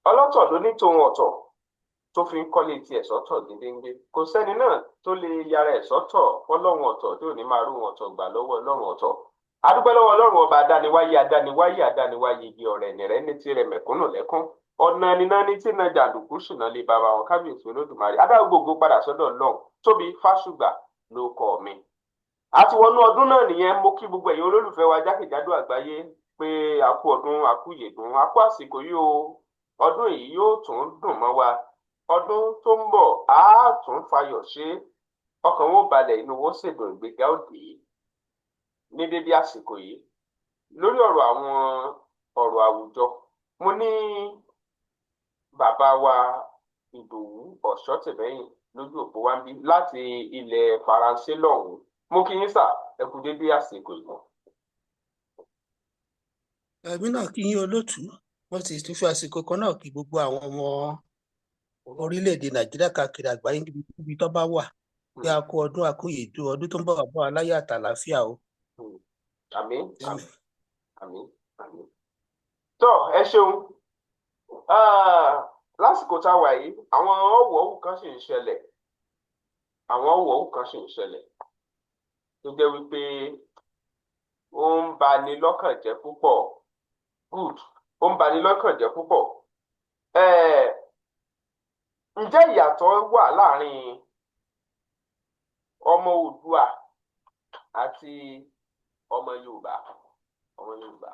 Ọlọ́tọ̀ ló ní tòun ọ̀tọ̀ tó fi ń kọ́lé tiẹ̀ sọ́tọ̀ gédéńgbé. Kò sẹ́ni náà tó lè yára ẹ̀ sọ́tọ̀ fọlọ́run ọ̀tọ̀ tó ní máa rú wọn ọ̀tọ̀ gbà lọ́wọ́ Ọlọ́run ọ̀tọ̀. Adúpẹ́ lọ́wọ́ Ọlọ́run ọba adániwáyé adániwáyé adániwáyé, igi ọ̀rẹ́ nìrẹ́ ní tirẹ̀ mẹ̀kúnnù lẹ́kún ọ̀nà níná ní tí náà jàǹdùkú ṣìnà lè bàbá wọn. Kábíyèsí Olódùmarè, adáwọ̀ gbogbo padà sọ́dọ̀ Ọlọ́run. Tóbi Fásùgbà ló kọ́ mi. Àti wọnú ọdún náà nìyẹn. Mo kí gbogbo ẹ̀yin olólùfẹ́ wa jákèjádò àgbáyé pé a kú ọdún, a kú ìyèdún, a kú àsìkò yìí o. Ọdún yìí yóò tún dùn mọ́ wa. Ọdún tó ń bọ̀ á tún fayọ̀ ṣe, ọkàn wo balẹ̀, inú wo ṣèdùn, ìgbéga òde ní dédé àsìkò yìí. Lórí ọ̀rọ̀ àwọn ọ̀rọ̀ àwùjọ, mo ní bàbá wa Ìdòwú Ọ̀ṣọ́tìmẹ́yìn lójú òpó wa ń bí láti ilẹ̀ Faransé lọ́hùn-ún. Mo kí yín sà, ẹ kú dédé àsìkò yìí. Ẹ̀mí náà kí yín, olótùú. Wọ́n sì tún fi àsìkò kan náà kí gbogbo àwọn ọmọ orílẹ̀-èdè Nàìjíríà káàkiri àgbáyé níbi tó bá wà pé a kú ọdún, a kú ìyèdú. Ọdún tó ń bọ̀ wá bá wa láyọ̀ àtàlàáfíà o. Àmín, àmín, àmín, àmín. Tó, ẹ ṣeun. Lásìkò tá a wà yìí, àwọn ọ̀wọ̀ọ̀wù kan sì ń ṣẹlẹ̀, àwọn ọ̀wọ̀ọ̀wù kan sì ń ṣẹlẹ̀ tó jẹ́ wípé ó ń bani lọ́kàn jẹ́ púpọ̀. Good, ó ń bani lọ́kàn jẹ́ púpọ̀. Ǹjẹ́ ìyàtọ̀ wà láàrin ọmọ Oòduà àti ọmọ Yorùbá, ọmọ Yorùbá?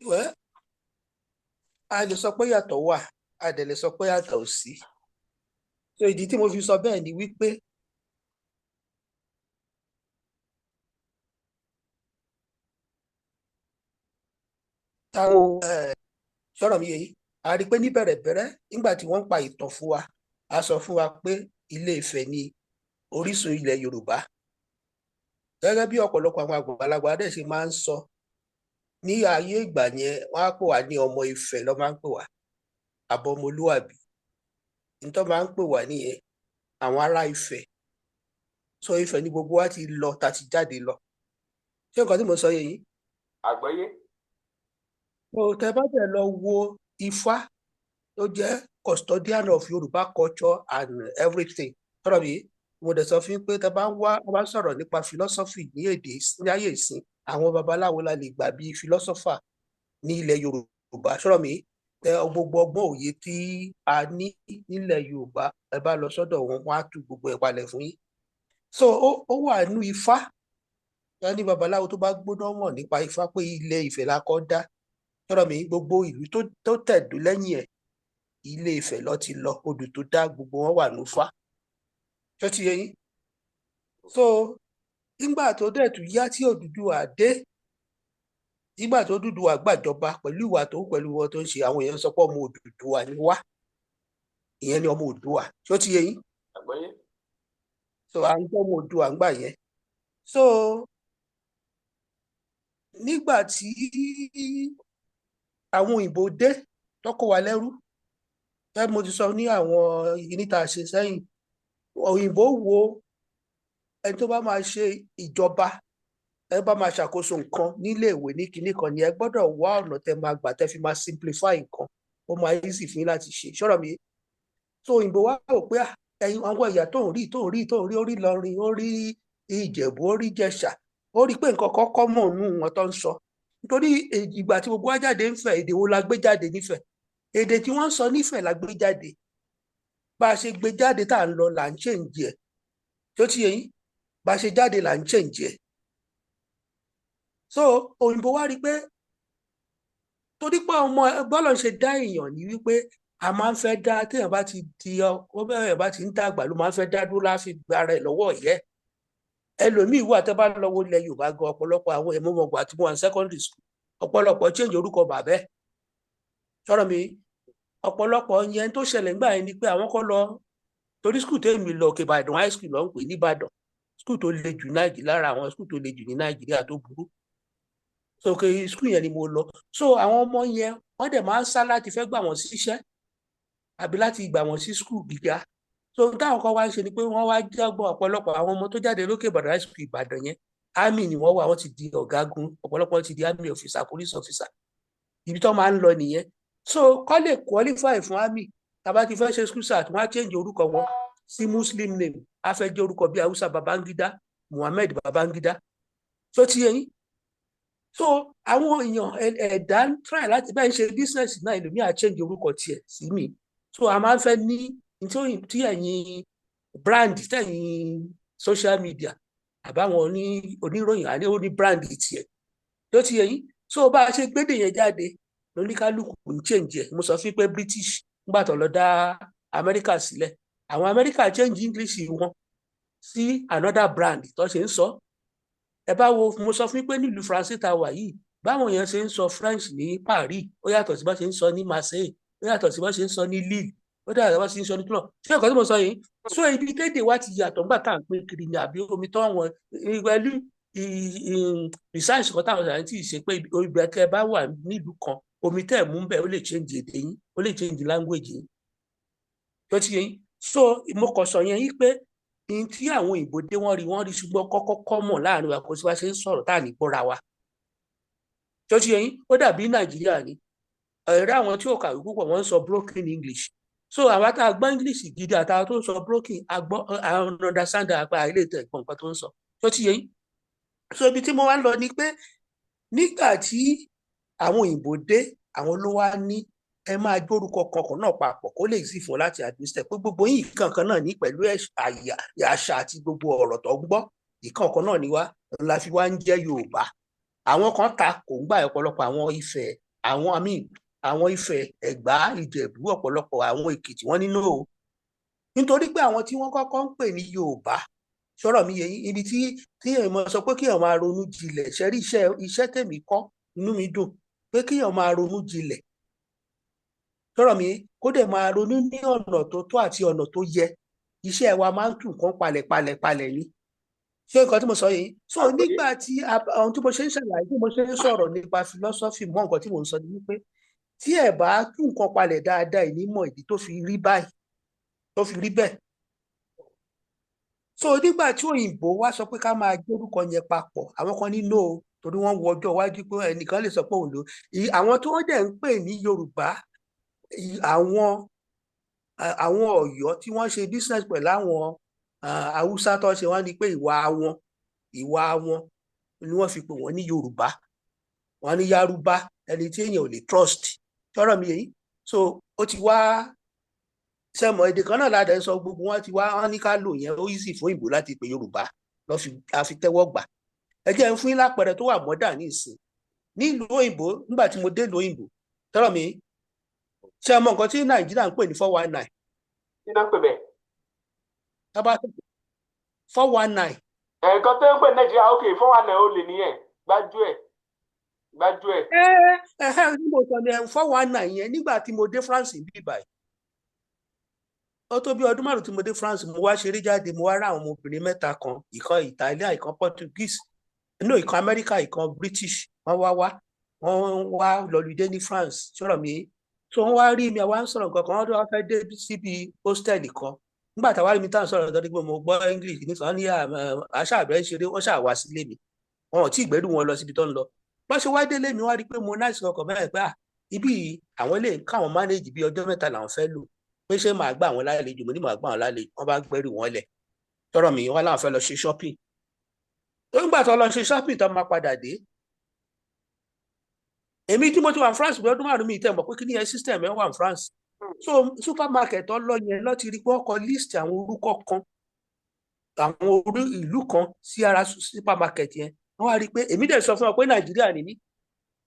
Well, a lè sọ pé yàtọ̀ wà, a dẹ̀ lè sọ pé yàtọ̀ ò sí. So ìdí tí mo fi sọ bẹ́ẹ̀ ni wípé táwọn sọ̀rọ̀ mi yé yín, a rí i pé ní bẹ̀rẹ̀bẹ̀rẹ̀, nígbà tí wọ́n ń pa ìtàn fún wa, a sọ fún wa pé Ilé Ifẹ̀ ni orísun ilẹ̀ Yorùbá. Gẹ́gẹ́ bí ọ̀pọ̀lọpọ̀ àwọn àgbàlagbà dẹ̀ ṣe máa ń sọ ní ayé ìgbà yẹn, wọ́n á pè wá ní ọmọ Ifẹ̀ ló máa ń pè wá, àbọ̀mọlúàbí nítorí máa ń pè wá nìyẹn, àwọn ará Ifẹ̀. So Ifẹ̀ ni gbogbo wa ti lọ, ta ti jáde lọ. Ṣé nǹkan tí mo sọ yé yín? Àgbọ́yé. So tẹ bá dẹ̀ lọ wo Ifá tó jẹ́ custodian of Yorùbá culture and everything, tọ́rọ̀ mi mo dẹ̀ sọ fún yín pé tẹ bá ń wá, wọ́n bá sọ̀rọ̀ nípa philosophy ní èdè ní ayé ìsìn, àwọn babaláwo la lè gbà bí philosopher ní ilẹ̀ Yorùbá. Sọ̀rọ̀ mi, tẹ gbogbo ọgbọ́n òye tí a ní nílẹ̀ Yorùbá, ẹ bá lọ sọ́dọ̀ wọn, wọ́n á tú gbogbo ẹ̀ palẹ̀ fún yín. So ó wà nínú Ifá ní babaláwo tó bá gbóná mọ̀ nípa Ifá pé Ilé Ifẹ̀ la kọ́ dá. Sọ̀rọ̀ mi, gbogbo ìlú tó tẹ̀dó lẹ́yìn ẹ̀, Ilé Ifẹ̀ lọ ti lọ, odù tó dá gbogbo wọn wà ní Ifá. Ṣé ti yé yín? So nígbà tó dẹ̀ tún yá tí Odùduwà dé, nígbà tó Odùduwà gbàjọba pẹ̀lú ìwà tó pẹ̀lú wọn tó ń ṣe, àwọn èèyàn sọ pé ọmọ Odùduwà ni wá. Ìyẹn ni ọmọ Oòduà. Ṣé ó ti yé yín? Àgbọ́yé. So à ń gbọ́ ọmọ Oòduà ńgbà yẹn. So nígbà tí àwọn òyìnbó dé tó kó wa lẹ́rú, gẹ́gẹ́ mo ti sọ ní àwọn ìní tá a ṣe sẹ́yìn, òyìnbó wo ẹni tó bá máa ṣe ìjọba, ẹ bá máa ṣàkóso nǹkan nílé ìwé ní kinní kan ni ẹ gbọ́dọ̀ wá ọ̀nà tẹ máa gbà tẹ fi máa simplify nǹkan, ó máa easy fún yín láti ṣe. Ṣọ́rọ̀ mi, so òyìnbó wá rò pé ẹ̀yin àwọn ẹ̀yà tó ń rí, tó ń rí, tó ń rí, ó rí Ìlọrin, ó rí Ìjẹ̀bú, ó rí Ìjẹ̀ṣà, ó rí pé nǹkan kọ́kọ́ mọ̀ nù wọn tó ń sọ. Nítorí ìgbà tí gbogbo wa jáde ń Fẹ̀, èdè wo la gbé jáde nífẹ̀ẹ́? Èdè tí wọ́n ń sọ nífẹ̀ẹ́ la gbé jáde. Bá a ṣe gbé jáde tá à ń lọ là ń change ẹ̀. Tó ti yé yín? Bá a ṣe jáde là ń change ẹ̀. So òyìnbó wá rí i pé torí pé ọmọ bọ́lọ̀ ṣe dá èèyàn ní wípé a máa ń fẹ́ dá, téèyàn bá ti di ọkọ bẹ́ẹ̀, bá ti ń dàgbà ló máa ń fẹ́ dá dúró láfi gba ara ẹ̀ lọ́wọ́ ìyẹ́. Ẹlòmíì wà, tẹ́ bá lọ́wọ́ ilẹ̀ Yorùbá gan, ọ̀pọ̀lọpọ̀ àwọn ẹ̀mọ́mọ̀gbà tí mo wà ní secondary school, ọ̀pọ̀lọpọ̀ change orúkọ bàbẹ́. Sọ̀rọ̀ mi, ọ̀pọ̀lọpọ̀ yẹn tó ṣẹlẹ̀ nígbà yẹn ni pé àwọn kọ́ lọ, torí school tèmi lọ, Òkè Ìbàdàn High School ló ń pè nìbàdàn, school tó le jù Nàìjíríà, lára àwọn school tó le jù ní Nàìjíríà tó burú. So òkè school yẹn ni mo lọ. So àwọn ọmọ yẹn, wọ́n dẹ̀ máa ń sá láti fẹ́ gbà wọ́n síṣẹ́ àbí láti gbà wọ́n sí school gíga. So táwọn kan wá ń ṣe ni pé wọ́n wá jágbọ́n ọ̀pọ̀lọpọ̀ àwọn ọmọ tó jáde lókè Ìbàdàn High School Ìbàdàn yẹn, army ni wọ́n wà, wọ́n ti di ọ̀gágun, ọ̀pọ̀lọpọ̀ ti di army officer, police officer. Ibi tó máa ń lọ nìyẹn. So kọ́ lè qualify fún army, tàbá ti fẹ́ ṣe school cert, wọ́n á change orúkọ wọn sí Muslim name, á fẹ́ jẹ́ orúkọ bíi Hausa, Babangida, Muhammed Babangida. So ti yé yín? So àwọn èèyàn ẹ̀dá ń try láti bẹ́ẹ̀ ṣe business náà, ẹlòmíì á change orúkọ tiẹ̀ sí mi. So a máa ń fẹ́ ní tí ẹ̀yin brand, tẹ̀yin social media àbáwọn oníròyìn àní ó ní brand tiẹ̀ tó ti yé yín. So bá a ṣe gbédè yẹn jáde, lóníkálùkù ń change ẹ̀. Mo sọ fún pé British, nígbà tó lọ dá Amẹ́ríkà sílẹ̀, àwọn Amẹ́ríkà change English wọn sí another brand tó ṣe ń sọ. Ẹ bá wo, mo sọ fún pé nílùú France tá a wà yìí, báwọn èèyàn ṣe ń sọ French ní Paris, ó yàtọ̀ sí bá ṣe ń sọ ní Marseille, ó yàtọ̀ sí bá ṣe ń sọ ní Lille, ó yàtọ̀ sí bá ṣe ń sọ ní Toulon. Ṣé nǹkan tí mo sọ yìí? So ibi tédè wa ti yàtọ̀ nígbà tá à ń pín kiri ni, àbí omi tó wọn pẹ̀lú research kan táwọn scientists ṣe pé ibi tẹ́ bá wà nílùú kan, omi tẹ́ ẹ̀ mú bẹ́ẹ̀, ó lè change èdè yín, ó lè change language yín. Tó ti yé yín? So mo kàn sọ yẹn yí pé ní tí àwọn òyìnbó dé, wọ́n rí, ṣùgbọ́n kọ́kọ́ kọ́mọ̀ láàrin wa, kò sí wá ṣe ń sọ̀rọ̀ tá à ní gbọ́ra wa. Tó ti yé yín? Ó dàbí Nàìjíríà ni ẹ̀rẹ́, àwọn tí ò kàwé púpọ̀, wọ́n ń sọ broken English. So àwa tá a gbọ́ English gidi àtàwọn tó ń sọ broken, a gbọ́, àwọn understand apá ilé ìtẹ̀ ẹ̀gbọ́n nǹkan tó ń sọ. Tó ti yé yín? So ibi tí mo wá ń lọ ni pé nígbà tí àwọn òyìnbó dé, àwọn ló wá ní ẹ máa gbórúkọ kankan náà papọ̀, kó lè sì fún láti administer pé gbogbo yìí kankan náà ní pẹ̀lú àṣà àti gbogbo ọ̀rọ̀ tó ń gbọ́, ìkankan náà ni wá la fi wá ń jẹ́ Yorùbá. Àwọn kan ta kò ń gbà, ọ̀pọ̀lọpọ̀ àwọn Ifẹ̀, àwọn àmì àwọn Ifẹ̀, Ẹ̀gbá, Ìjẹ̀bú, ọ̀pọ̀lọpọ̀ àwọn Èkìtì, wọ́n nínú o, nítorí pé àwọn tí wọ́n kọ́kọ́ ń pè ní Yorùbá, sọ̀rọ̀ mi yé yín? Ibi tí èèyàn sọ pé kéèyàn máa ronú jinlẹ̀ ṣe rí iṣẹ́ tèmi kọ́, inú mi dùn pé kéèyàn máa ronú jinlẹ̀, sọ̀rọ̀ mi, kó dẹ̀ máa ronú ní ọ̀nà tó tọ́ àti ọ̀nà tó yẹ. Iṣẹ́ wa máa ń tún nǹkan palẹ̀ palẹ̀ palẹ̀ ni. Ṣé nǹkan tí mo sọ yìí? So nígbà tí ohun tí mo ṣe ń ṣàlàyé, tí mo ṣe ń sọ̀rọ̀ nípa philosophy mọ́, nǹkan tí mo ń sọ ni wípé tí ẹ bá tún nǹkan palẹ̀ dáadáa, ìnímọ̀ ìdí tó fi rí báyìí, tó fi rí bẹ́ẹ̀. So nígbà tí òyìnbó wá sọ pé ká máa gbórúkọ yẹn papọ̀, àwọn kan ní no, torí wọ́n wo ọjọ́ iwájú pé ẹnìkan lè sọ pé òun lò. Àwọn tí wọ́n dẹ̀ ń pè ní Yorùbá, àwọn Ọ̀yọ́ tí wọ́n ṣe business pẹ̀lú àwọn Haúsá tó ṣe, wọ́n ní pé ìwà wọn ni wọ́n fi pè wọ́n ní Yorùbá. Wọ́n ní Yorùbá, ẹni tí èèyàn ò lè trust. Sọ̀rọ̀ mi yìí? So ó ti wá sẹ́mọ̀, èdè kan náà ládàá sọ, gbogbo wọn ti wá, wọn ní ká lò yẹn, ó easy fún ìbò láti pè Yorùbá lọ́ fi a fi tẹ́wọ́ gbà. Ẹ jẹ́ n fún yín lápẹẹrẹ tó wà mọ́dà ní ìsìn nílùú òyìnbó. Nígbà tí mo dé ìlú òyìnbó, tọ́rọ̀ mi, ṣé ẹ mọ nǹkan tí Nàìjíríà ń pè ní 419? Kí ló ń pè bẹ́ẹ̀? Tábà 419. Nǹkan tó ń pè Nàìjíríà, ok, 419, ó lè nìyẹn, gbájú ẹ̀, gbájú ẹ̀. Ẹ ẹ ẹ ní mo sọ ní 419 yẹn. Nígbà tí mo dé France bí báyìí, ó tó bí ọdún 5 tí mo dé France, mo wá ṣeré jáde, mo wá rá àwọn ọmọbìnrin mẹ́ta kan, ìkan Italian, ìkan Portuguese, no, ìkan America, ìkan British. Wọ́n wá lọ́lùdé ní France. Sọ̀rọ̀ mi? So wọ́n wá rí mi, àwa ń sọ̀rọ̀ nǹkan kan, wọ́n tó wá fẹ́ dé síbi hostel kan. Nígbà táwa rí mi táwọn sọ̀rọ̀ tó dé pé mo gbọ́ English nìkan ní àṣà àbẹ̀ ń ṣeré, wọ́n ṣáà wá sílé mi. Wọn ò tí ì gbẹ́rù wọn lọ síbi tó ń lọ. Bọ́n ṣe wá délé mi, wá rí i pé mo náà ọkọ̀ mẹ́rin pé ibi yìí àwọn lè káwọn manage, bí ọjọ́ 3 làwọn fẹ́ lò, pé ṣé màá gbà wọn lálejò? Mo ní màá gbà wọn lálejò. Wọ́n bá gbẹ́rù wọn lẹ̀ tọrọ mi, wọn láwọn fẹ́ lọ ṣe shopping. Tó ń gbà tó lọ ṣe shopping, tó máa padà dé, èmi tí mo ti wà ní France bí ọdún 5, mi tẹ̀ mọ̀ pé kí ni ẹ system ẹ wà ní France. So supermarket tó lọ yẹn lọ ti rí pé wọ́n kọ list àwọn orúkọ kan, àwọn orí ìlú kan sí ara supermarket yẹn. Wọ́n wá rí i pé èmi dẹ̀ sọ fún ọ pé Nàìjíríà ni mí.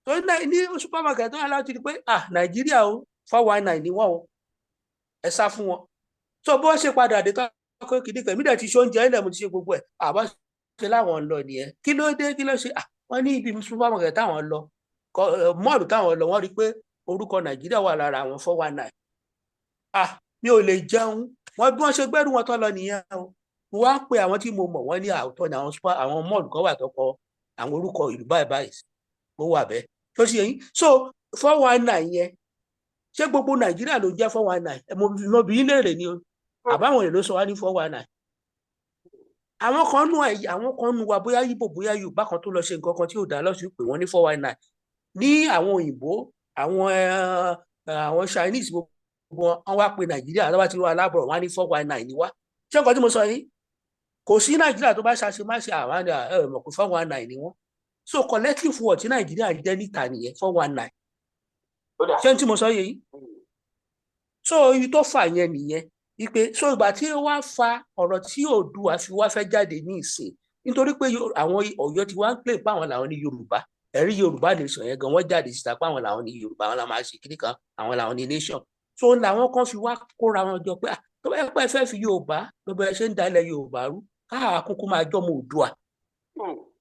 Tó ní supermarket tó wà láti rí i pé, ah, Nàìjíríà o, 419 ni wọ́n o, ẹ sá fún wọn. So bó ṣe padà dé tó kó kìíní kan, èmi dẹ̀ ti ṣe oúnjẹ ilẹ̀, mo ti ṣe gbogbo ẹ̀. Àbá ṣe láwọn ń lọ nìyẹn. Kí ló dé? Kí ló ṣe? Ah, wọ́n ní ibi supermarket táwọn lọ, mall táwọn lọ, wọ́n rí i pé orúkọ Nàìjíríà wà lára àwọn 419. Ah, mi ò lè jẹun. Wọ́n bí wọ́n ṣe gbẹ́rù wọn tó lọ nìyẹn o. Mo wá pe àwọn tí mo mọ̀, wọ́n ní àwòtọ́ ni àwọn super, àwọn mall kan wà tó kọ àwọn orúkọ ìlú báyìí báyìí, ó wà bẹ́ẹ̀. Tó ṣe yín? So 419 yẹn, ṣé gbogbo Nàìjíríà ló jẹ́ 419? Mo bí yín léèrè ni o, àbáwọn èèyàn ló sọ wá ní 419? Àwọn kan nù ẹ̀yà, àwọn kan nù wa, bóyá Ìgbò, bóyá Yorùbá kan tó lọ ṣe nǹkan kan tí ò dá lọ́sùn pé wọ́n ní 419 ní àwọn òyìnbó. Àwọn àwọn Chinese, gbogbo wọn wá pé Nàìjíríà tó bá ti rí aláàbọ̀rọ̀, wọn á ní 419 ni wá. Ṣé nǹkan tí mo sọ yìí? Kò sí Nàìjíríà tó bá ṣàṣemáṣe, àwọn àni ẹ mọ̀ pé 419 ni wọ́n. So collective word tí Nàìjíríà jẹ́ níta nìyẹn, 419. Ó dà. Ṣé n tí mo sọ yìí? So ibi tó fà yẹn nìyẹn wípé, so ìgbà tí ó wá fa ọ̀rọ̀ tí Oòduà fi wá fẹ́ jáde ní ìsìn, nítorí pé àwọn Ọ̀yọ́ ti wá ń pè pé àwọn làwọn ní Yorùbá. Ẹ̀rí Yorùbá nation yẹn gan, wọ́n jáde síta pé àwọn làwọn ní Yorùbá, àwọn làwọn máa ṣe kíní kan, àwọn làwọn ní nation. So làwọn kan fi wá kóra wọn jọ pé, ah, tó bá yẹ pé ẹ fẹ́ fi Yorùbá lọ́bẹ̀, ẹ ṣe ń dalẹ̀ Yorùbá rú, káà kúkú máa jọ́mọ Oòduà.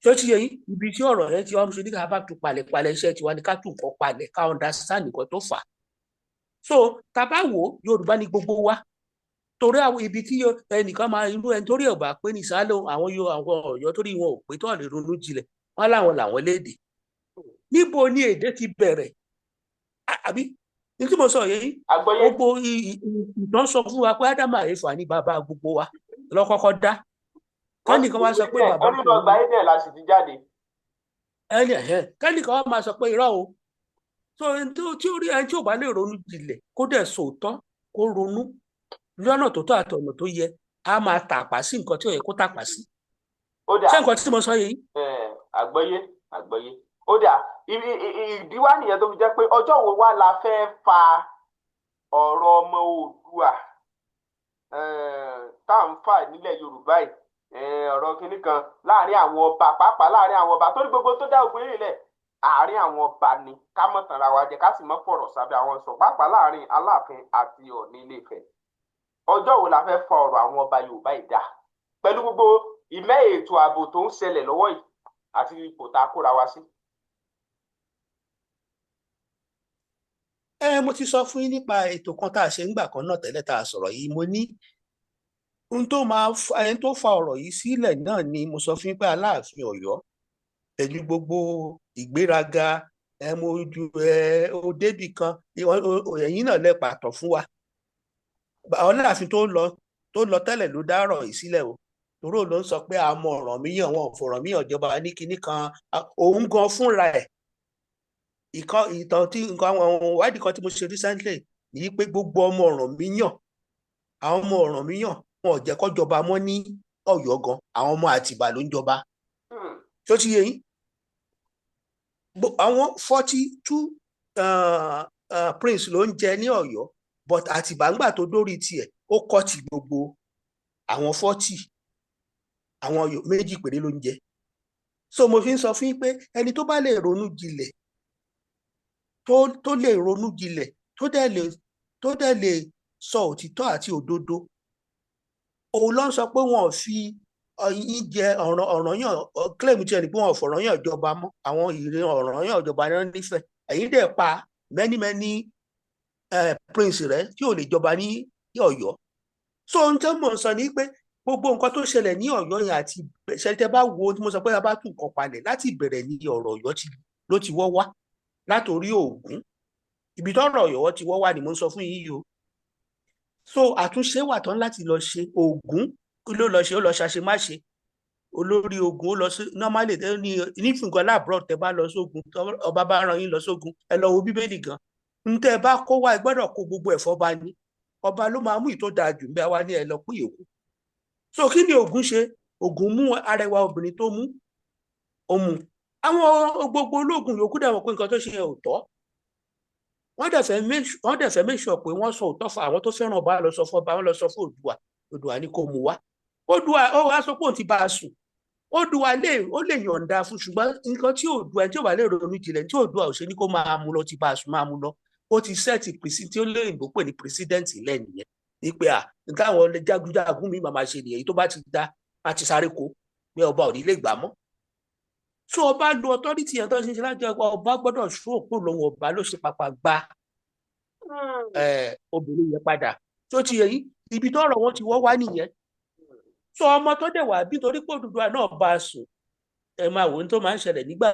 Tó ti yẹ yín? Ibi tí ọ̀rọ̀ yẹn ti wá ṣe ní ká bá tu palẹ̀palẹ̀ iṣẹ́ tiwa ní ká tún nǹkan palẹ̀, ká understand nǹkan tó fà á. So tá a bá wò ó, Yorùbá ní gbogbo wa, torí àwọn ibi tí ẹnìkan máa irú ẹni torí ẹ̀ bá pé ní ìsálẹ̀, àwọn yóò àwọn Ọ̀yọ́ torí wọn ò pé tó lè ronú jinlẹ̀, wọn láwọn làwọn léde. Níbo ni èdè ti bẹ̀rẹ̀? Àbí ní tí mo sọ yìí? Àgbọ́yé. Gbogbo ìtàn sọ fún wa pé Ádámù Éfà ní bàbá gbogbo wa lọ́kọ́kọ́ dá. Kẹ́nìkan wá sọ pé bàbá Wọ́n nínú ọgbà Eden la sì ti jáde. Ẹni ẹ̀hẹ́n, kẹ́nìkan wá máa sọ pé irọ́ o. So ẹni tí ó rí ẹni tí ò bá lè ronú jinlẹ̀, kó dẹ̀ sòótọ́, kó ronú lọ́nà tó tọ́ àti ọ̀nà tó yẹ, á máa tàpá sí nǹkan tí ò yẹ kó tàpá sí. Ó dà. Ṣé nǹkan tí mo sọ yìí? Àgbọ́yé, àgbọ́yé. Ó dà, ìdí wá nìyẹn tó fi jẹ́ pé ọjọ́ wo wá la fẹ́ fa ọ̀rọ̀ ọmọ Oòduà tá à ń fà nílẹ̀ Yorùbá yìí, ọ̀rọ̀ kínní kan láàrin àwọn ọba, pàápàá láàrin àwọn ọba, torí gbogbo tó dá ogun yìí lẹ̀, àárín àwọn ọba ni. Ká mọ̀ tanra wa jẹ, ká sì mọ̀ fọ̀rọ̀ sábẹ́ àwọn sọ, pàápàá láàrin Aláàfin àti Ọọ̀ni Ilé Ifẹ̀. Ọjọ́ wo la fẹ́ fa ọ̀rọ̀ àwọn ọba Yorùbá yìí dá pẹ̀lú gbogbo ìmẹ́ ètò ààbò tó ń ṣẹlẹ̀ lọ́wọ́ yìí àti ipò tá a kóra wa sí? Ẹ mo ti sọ fún yín nípa ètò kan tá a ṣe ńgbà kan náà tẹ́lẹ̀ tá a sọ̀rọ̀ yìí. Mo ní ohun tó máa fa ẹni tó fa ọ̀rọ̀ yìí sílẹ̀ náà ni mo sọ fún yín pé Aláàfin Ọ̀yọ́, pẹ̀lú gbogbo ìgbéraga ẹ, mo ju ẹ o débì kan, ẹ̀yin náà lẹ pàtó fún wa. Aláàfin tó lọ tẹ́lẹ̀ ló dá ọ̀rọ̀ yìí sílẹ̀ o, torí òun ló ń sọ pé àmọ́ Ọ̀rànmíyàn, wọn ò fọ̀rànmíyàn jọba ní kinní kan. Òun gan fúnra ẹ̀, ìkan ìtàn tí nǹkan àwọn ìwádìí kan tí mo ṣe recently ní pé gbogbo ọmọ Ọ̀rànmíyàn, àwọn ọmọ Ọ̀rànmíyàn, wọn ò jẹ́ kó jọba mọ́ ní Ọ̀yọ́ gan. Àwọn ọmọ Àtìbà ló ń jọba. Tó ti yé yín? Àwọn 42 prince ló ń jẹ ní Ọ̀yọ́, but Àtìbà ńgbà tó dórí tiẹ̀, ó kọ́ ti gbogbo àwọn 40, àwọn méjì péré ló ń jẹ. So mo fi ń sọ fún yín pé ẹni tó bá lè ronú jinlẹ̀, tó lè ronú jinlẹ̀, tó dẹ̀ lè sọ òtítọ́ àti òdodo, òun ló ń sọ pé wọn ò fi ọyìn jẹ ọ̀ràn Ọ̀rànyàn claim tiẹ̀ ní pé wọn ò fọ̀rànyàn jọba mọ́. Àwọn ìrìn Ọ̀rànyàn jọba náà nífẹ̀ẹ́. Ẹ̀yin dẹ̀ pa many many prince rẹ̀ tí ò lè jọba ní Ọ̀yọ́. So ohun tí mò ń sọ ni pé gbogbo nǹkan tó ṣẹlẹ̀ ní Ọ̀yọ́ yẹn àti ṣẹlẹ̀, bá wo tí mo sọ pé a bá tún nǹkan palẹ̀ láti ìbẹ̀rẹ̀ ní ọ̀rọ̀ Ọ̀yọ́ ló ti wọ́ wá látòrí Ògún. Ibi tọ́rọ̀ Ọ̀yọ́ ti wọ́ wá ni mo ń sọ fún yín yìí o. So àtúnṣe wà tán láti lọ ṣe. Ògún, kí ló lọ ṣe? Ó lọ ṣàṣemáṣe olórí ogun, ó lọ sí normally ní nífìǹkan láàbúrò. Tẹ bá lọ sógun, ọba bá rán yín lọ sógun, ẹ lọ wo Bíbélì gan, ń tẹ bá kó wá, ẹ gbọ́dọ̀ kó gbogbo ẹ̀fọ́ bá ní ọba ló máa mú ìtó dáa jù ń bẹ wá ní ẹ lọ pín yòókù. So kí ni Ògún ṣe? Ògún mú arẹwà obìnrin tó mú, ó mú àwọn gbogbo ológun yòókù dẹ̀ mọ̀ pé nǹkan tó ṣe ò tọ́. Wọ́n dẹ̀ fẹ́ make sure pé wọ́n sọ òótọ́ fún àwọn tó fẹ́ràn ọba, lọ sọ fún ọba, wọ́n lọ sọ fún Oòduà. Oòduà ní kó mú wá. Oòduà ó wá sọ pé òun ti bá a sùn. Oòduà lè ó lè yọ̀ǹda fún, ṣùgbọ́n nǹkan tí Oòduà tí ò bá lè ronú jinlẹ̀, tí Oòduà ò ṣe ní kó máa mú lọ, ti bá a sùn, máa mú lọ, ó ti set tí ó lóyìnbó pè ní precedent lẹ́nìyẹn ní pé à nǹkan àwọn jagunjagun mi máa ṣe nìyẹn. Tó bá ti dá a ti sáré kó pé ọba ò ní lè gbà mọ́. So ọba lo authority yẹn tó ń ṣe láti ọba gbọ́dọ̀ ṣó òpó lòun ọba ló ṣe pàpà gba obìnrin yẹn padà. Tó ti yẹ yín? Ibi tọ́rọ̀ wọn ti wọ́ wá nìyẹn. So ọmọ tó dẹ̀ wá bí, torí pé Odùduwà náà bá a sùn, ẹ máa wò ó, tó máa ń ṣẹlẹ̀ nígbà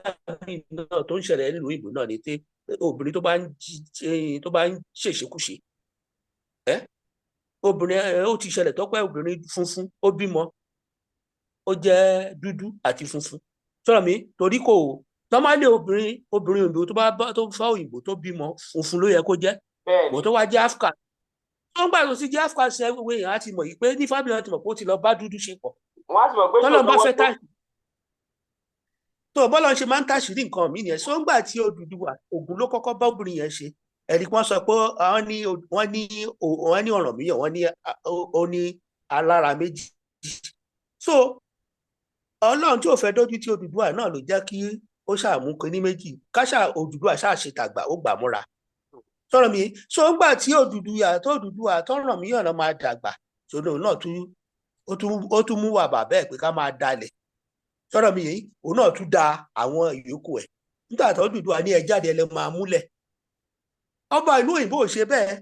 míì náà, tó ń ṣẹlẹ̀ nílùú ìbò náà ni pé obìnrin tó bá ń ṣèṣekúṣe, ẹ obìnrin ẹ, ó ti ṣẹlẹ̀ tọ́pẹ́, obìnrin funfun ó bímọ, ó jẹ́ dúdú àti funfun sọ̀rọ̀ mi torí kò Normally, obìnrin òyìnbó tó bá tó fẹ́ òyìnbó tó bímọ, funfun ló yẹ kó jẹ́. Bó tó wá jẹ́ Áfíríkà, tó ń gbà tó sì jẹ́ Áfíríkà, ṣe gbogbo èèyàn á ti mọ̀ yìí pé ní family wọn ti mọ̀ pé ó ti lọ bá dúdú ṣe pọ̀. Wọ́n á sì mọ̀ pé tọ́lọ́ bá fẹ́ tá tó bọ́lá ń ṣe máa ń tàṣírí nǹkan mi nìyẹn. So ńgbà tí Odùduwà, Ògún ló kọ́kọ́ bá obìnrin yẹn ṣe. Ẹ̀rí wọ́n sọ pé wọ́n ní Ọ̀rànmíyàn, wọ́n ní ó ní alára méjì. So Ọlọ́run tí ò fẹ́ dójú tí Odùduwà náà ló jẹ́ kí ó ṣàmú kinní méjì káṣà. Odùduwà ṣáà ṣe tàgbà, ó gbà múra sọ̀rọ̀ mi. So ńgbà tí Odùduwà tó Odùduwà tọ́rànmíyàn náà máa dàgbà, sọdọ̀ náà tún ó tún mú wà bàbá ẹ̀ pé ká máa dalẹ̀. Sọ̀rọ̀ mi yìí, òun náà tún da àwọn ìyókù ẹ̀. Nígbà tó Odùduwà ní ẹ jáde, ẹ lè máa múlẹ̀. Ọba ìlú òyìnbó ò ṣe bẹ́ẹ̀.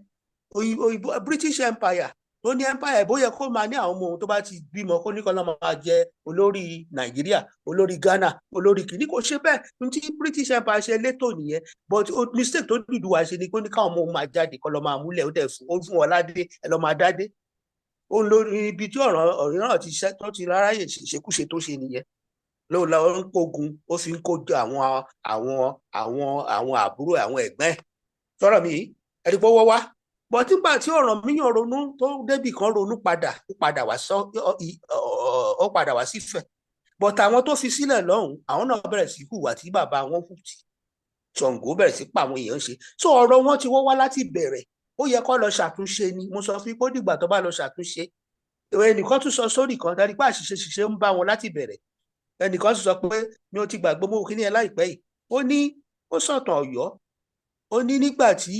Òyìnbó, British Empire tó ní empire, bó yẹ kó máa ní àwọn ọmọ òun tó bá ti bímọ, kó ní kó lọ́ máa jẹ olórí Nàìjíríà, olórí Ghana, olórí kìíní, kò ṣe bẹ́ẹ̀. Ní tí British Empire ṣe létò nìyẹn. But mistake tó Odùduwà ṣe ni kó ní káwọn ọmọ òun máa jáde kó lọ́ máa múlẹ̀. Ó dẹ̀ fún ó fún wọn ládé, ẹ lọ́ máa dádé. Ó ń lórí ibi tí ọ̀rọ̀ náà ti ṣe tó ti ráráyè ṣèṣekúṣe tó ṣe nìyẹn. Ló lọ ń kógun, ó fi ń kó àwọn àbúrò, àwọn ẹ̀gbọ́n ẹ̀. Sọ̀rọ̀ mi, ẹ̀rí pé wọ́n wá bọ̀. Nígbà tí Ọ̀rànmíyàn ronú tó débì kan, ronú padà, ó padà wá sífẹ̀. But àwọn tó fi sílẹ̀ lọ́hùn, àwọn náà bẹ̀rẹ̀ sí hùwà tí bàbá wọn hù, tí Ṣàngó bẹ̀rẹ̀ sí pa àwọn èèyàn ṣe. So ọ̀rọ̀ wọn ti wọ́ wá láti bẹ̀rẹ̀. Ó yẹ kó lọ ṣàtúnṣe ni. Mo sọ fún pé ó dìgbà tó bá lọ ṣàtúnṣe. Ẹnìkan tún sọ sórí kan dárí pé àṣìṣe ṣìṣe ń bá wọn láti bẹ̀rẹ̀. Ẹnìkan tún sọ pé mi ò ti gbàgbé mọ́ kíní ẹ láìpẹ́ yìí. Ó ní ó sọ̀tàn Ọ̀yọ́, ó ní nígbà tí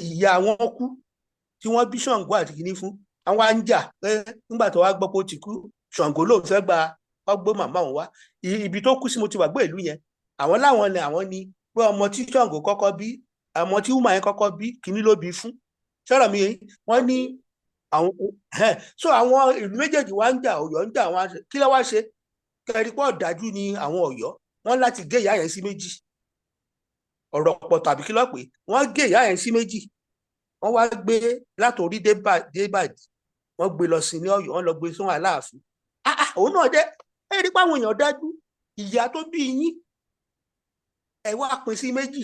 ìyá wọn kú tí wọ́n bí Ṣàngó àti kìíní fún àwọn à ń jà pé nígbà tó wá gbọ́ pé ó ti kú, Ṣàngó lòun fẹ́ gba ọgbó màmá òun wá ibi tó kú sí. Mo ti wà gbé ìlú yẹn, àwọn láwọn ni àwọn ni pé ọmọ tí Ṣàngó kọ́kọ́ bí, ọmọ tí woman yẹn kọ́kọ́ bí, kìíní ló bí fún. Sọ̀rọ̀ mi, wọ́n ní àwọn. So àwọn ìlú méjèèjì wá ń jà, Ọ̀yọ́ ń jà wọn. Kí ló wá ṣe kẹrí pọ̀ dájú ni àwọn Ọ̀yọ́ wọ́n láti gé ìyá yẹn sí méjì. Ọ̀rọ̀ pọ̀ tàbí kí ló pé wọ́n gé ìyá yẹn sí méjì. Wọ́n wá gbé látòrí dé bàdí, wọ́n gbé lọ sí ní Ọ̀yọ́, wọ́n lọ gbé sún Aláàfin. Òun náà dẹ ẹ rí pé àwọn èèyàn dájú. Ìyá tó bí yín, ẹ wá pín sí méjì.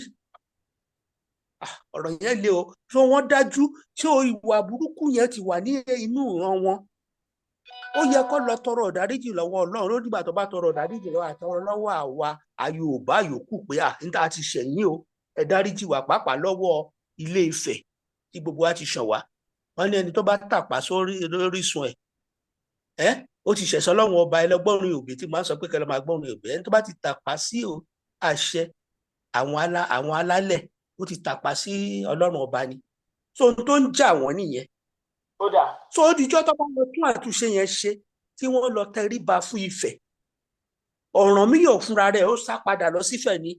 Ọ̀rọ̀ yẹn le o. So wọ́n dájú tí o ìwà burúkú yẹn ti wà ní inú ìran wọn. Ó yẹ kó lọ tọrọ ìdáríjì lọ́wọ́ Ọlọ́run. Ó dìgbà tó bá tọrọ ìdáríjì lọ́wọ́ àtọrọ lọ́wọ́ àwa Yorùbá yòókù pé à níta ti ṣẹ̀yìn o, ẹ dáríjì wá, pàápàá lọ́wọ́ Ilé Ifẹ̀ tí gbogbo wa ti ṣàn wá. Wọ́n ní ẹni tó bá tàpá sórí orísun ẹ̀ ẹ́ ó ti ṣẹ̀sọ́ lọ́wọ́ ọba. Ẹlẹgbọ́rin òbí tí máa ń sọ pé kẹlẹ́ máa gbọ́rin òbí. Ẹni tó bá ti tàpá sí àṣẹ àwọn alálẹ̀, ó ti tàpá sí Ọlọ́run ọba ni. So ohun tó ń jà wọ́n nìyẹn. Ó dà. So ó dijọ́ tó bá lọ tún àtúnṣe yẹn ṣe, tí wọ́n lọ tẹríba fún Ifẹ̀. Ọ̀rànmíyàn fúnra rẹ̀ ó sá padà lọ sífẹ̀ ni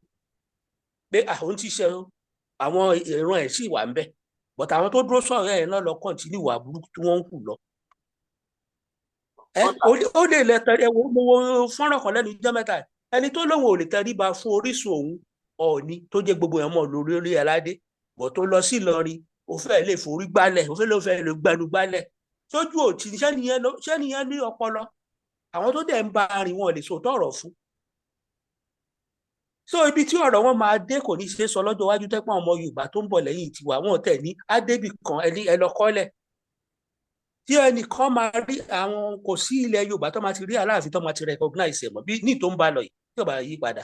pé àwọn ti ṣe, àwọn ìran ẹ̀ sì wà ń bẹ̀, but àwọn tó dúró sọ̀rọ̀ ẹ̀ náà lọ continue ìwà burúkú tí wọ́n ń hù lọ. Ẹ ó lè lẹ tẹ. Ẹ wo, mo wo fọ́nrán kan lẹ́nu ijọ́ mẹ́ta, ẹni tó lóun ò lè tẹríba fún orísun òun, Ọọ̀ni tó jẹ́ gbogbo èèyàn mọ̀ lórí orí aládé bọ̀, tó lọ sí Ìlọrin, ó fẹ́ lè forí gbálẹ̀, ó fẹ́ lè gbẹnu gbálẹ̀ sójú òtí. Ṣẹ́niyẹn ní ọpọlọ? Àwọn tó dẹ̀ ń bá rìn, wọn lè sòótọ́ ọ̀rọ̀ fún. So ibi tí ọ̀rọ̀ wọn máa dé kò ní ṣe é sọ lọ́jọ́ iwájú. Tẹ́pọ̀ ọmọ Yorùbá tó ń bọ̀ lẹ́yìn tiwa, wọn tẹ̀ ní ádébì kan ẹni ẹ lọ kọ́lẹ̀ tí ẹnìkan máa rí àwọn. Kò sí ilẹ̀ Yorùbá tó máa ti rí Aláàfin tó máa ti recognize ẹ̀ mọ́ bí ní tó ń bá lọ yìí tí ò bá yí padà.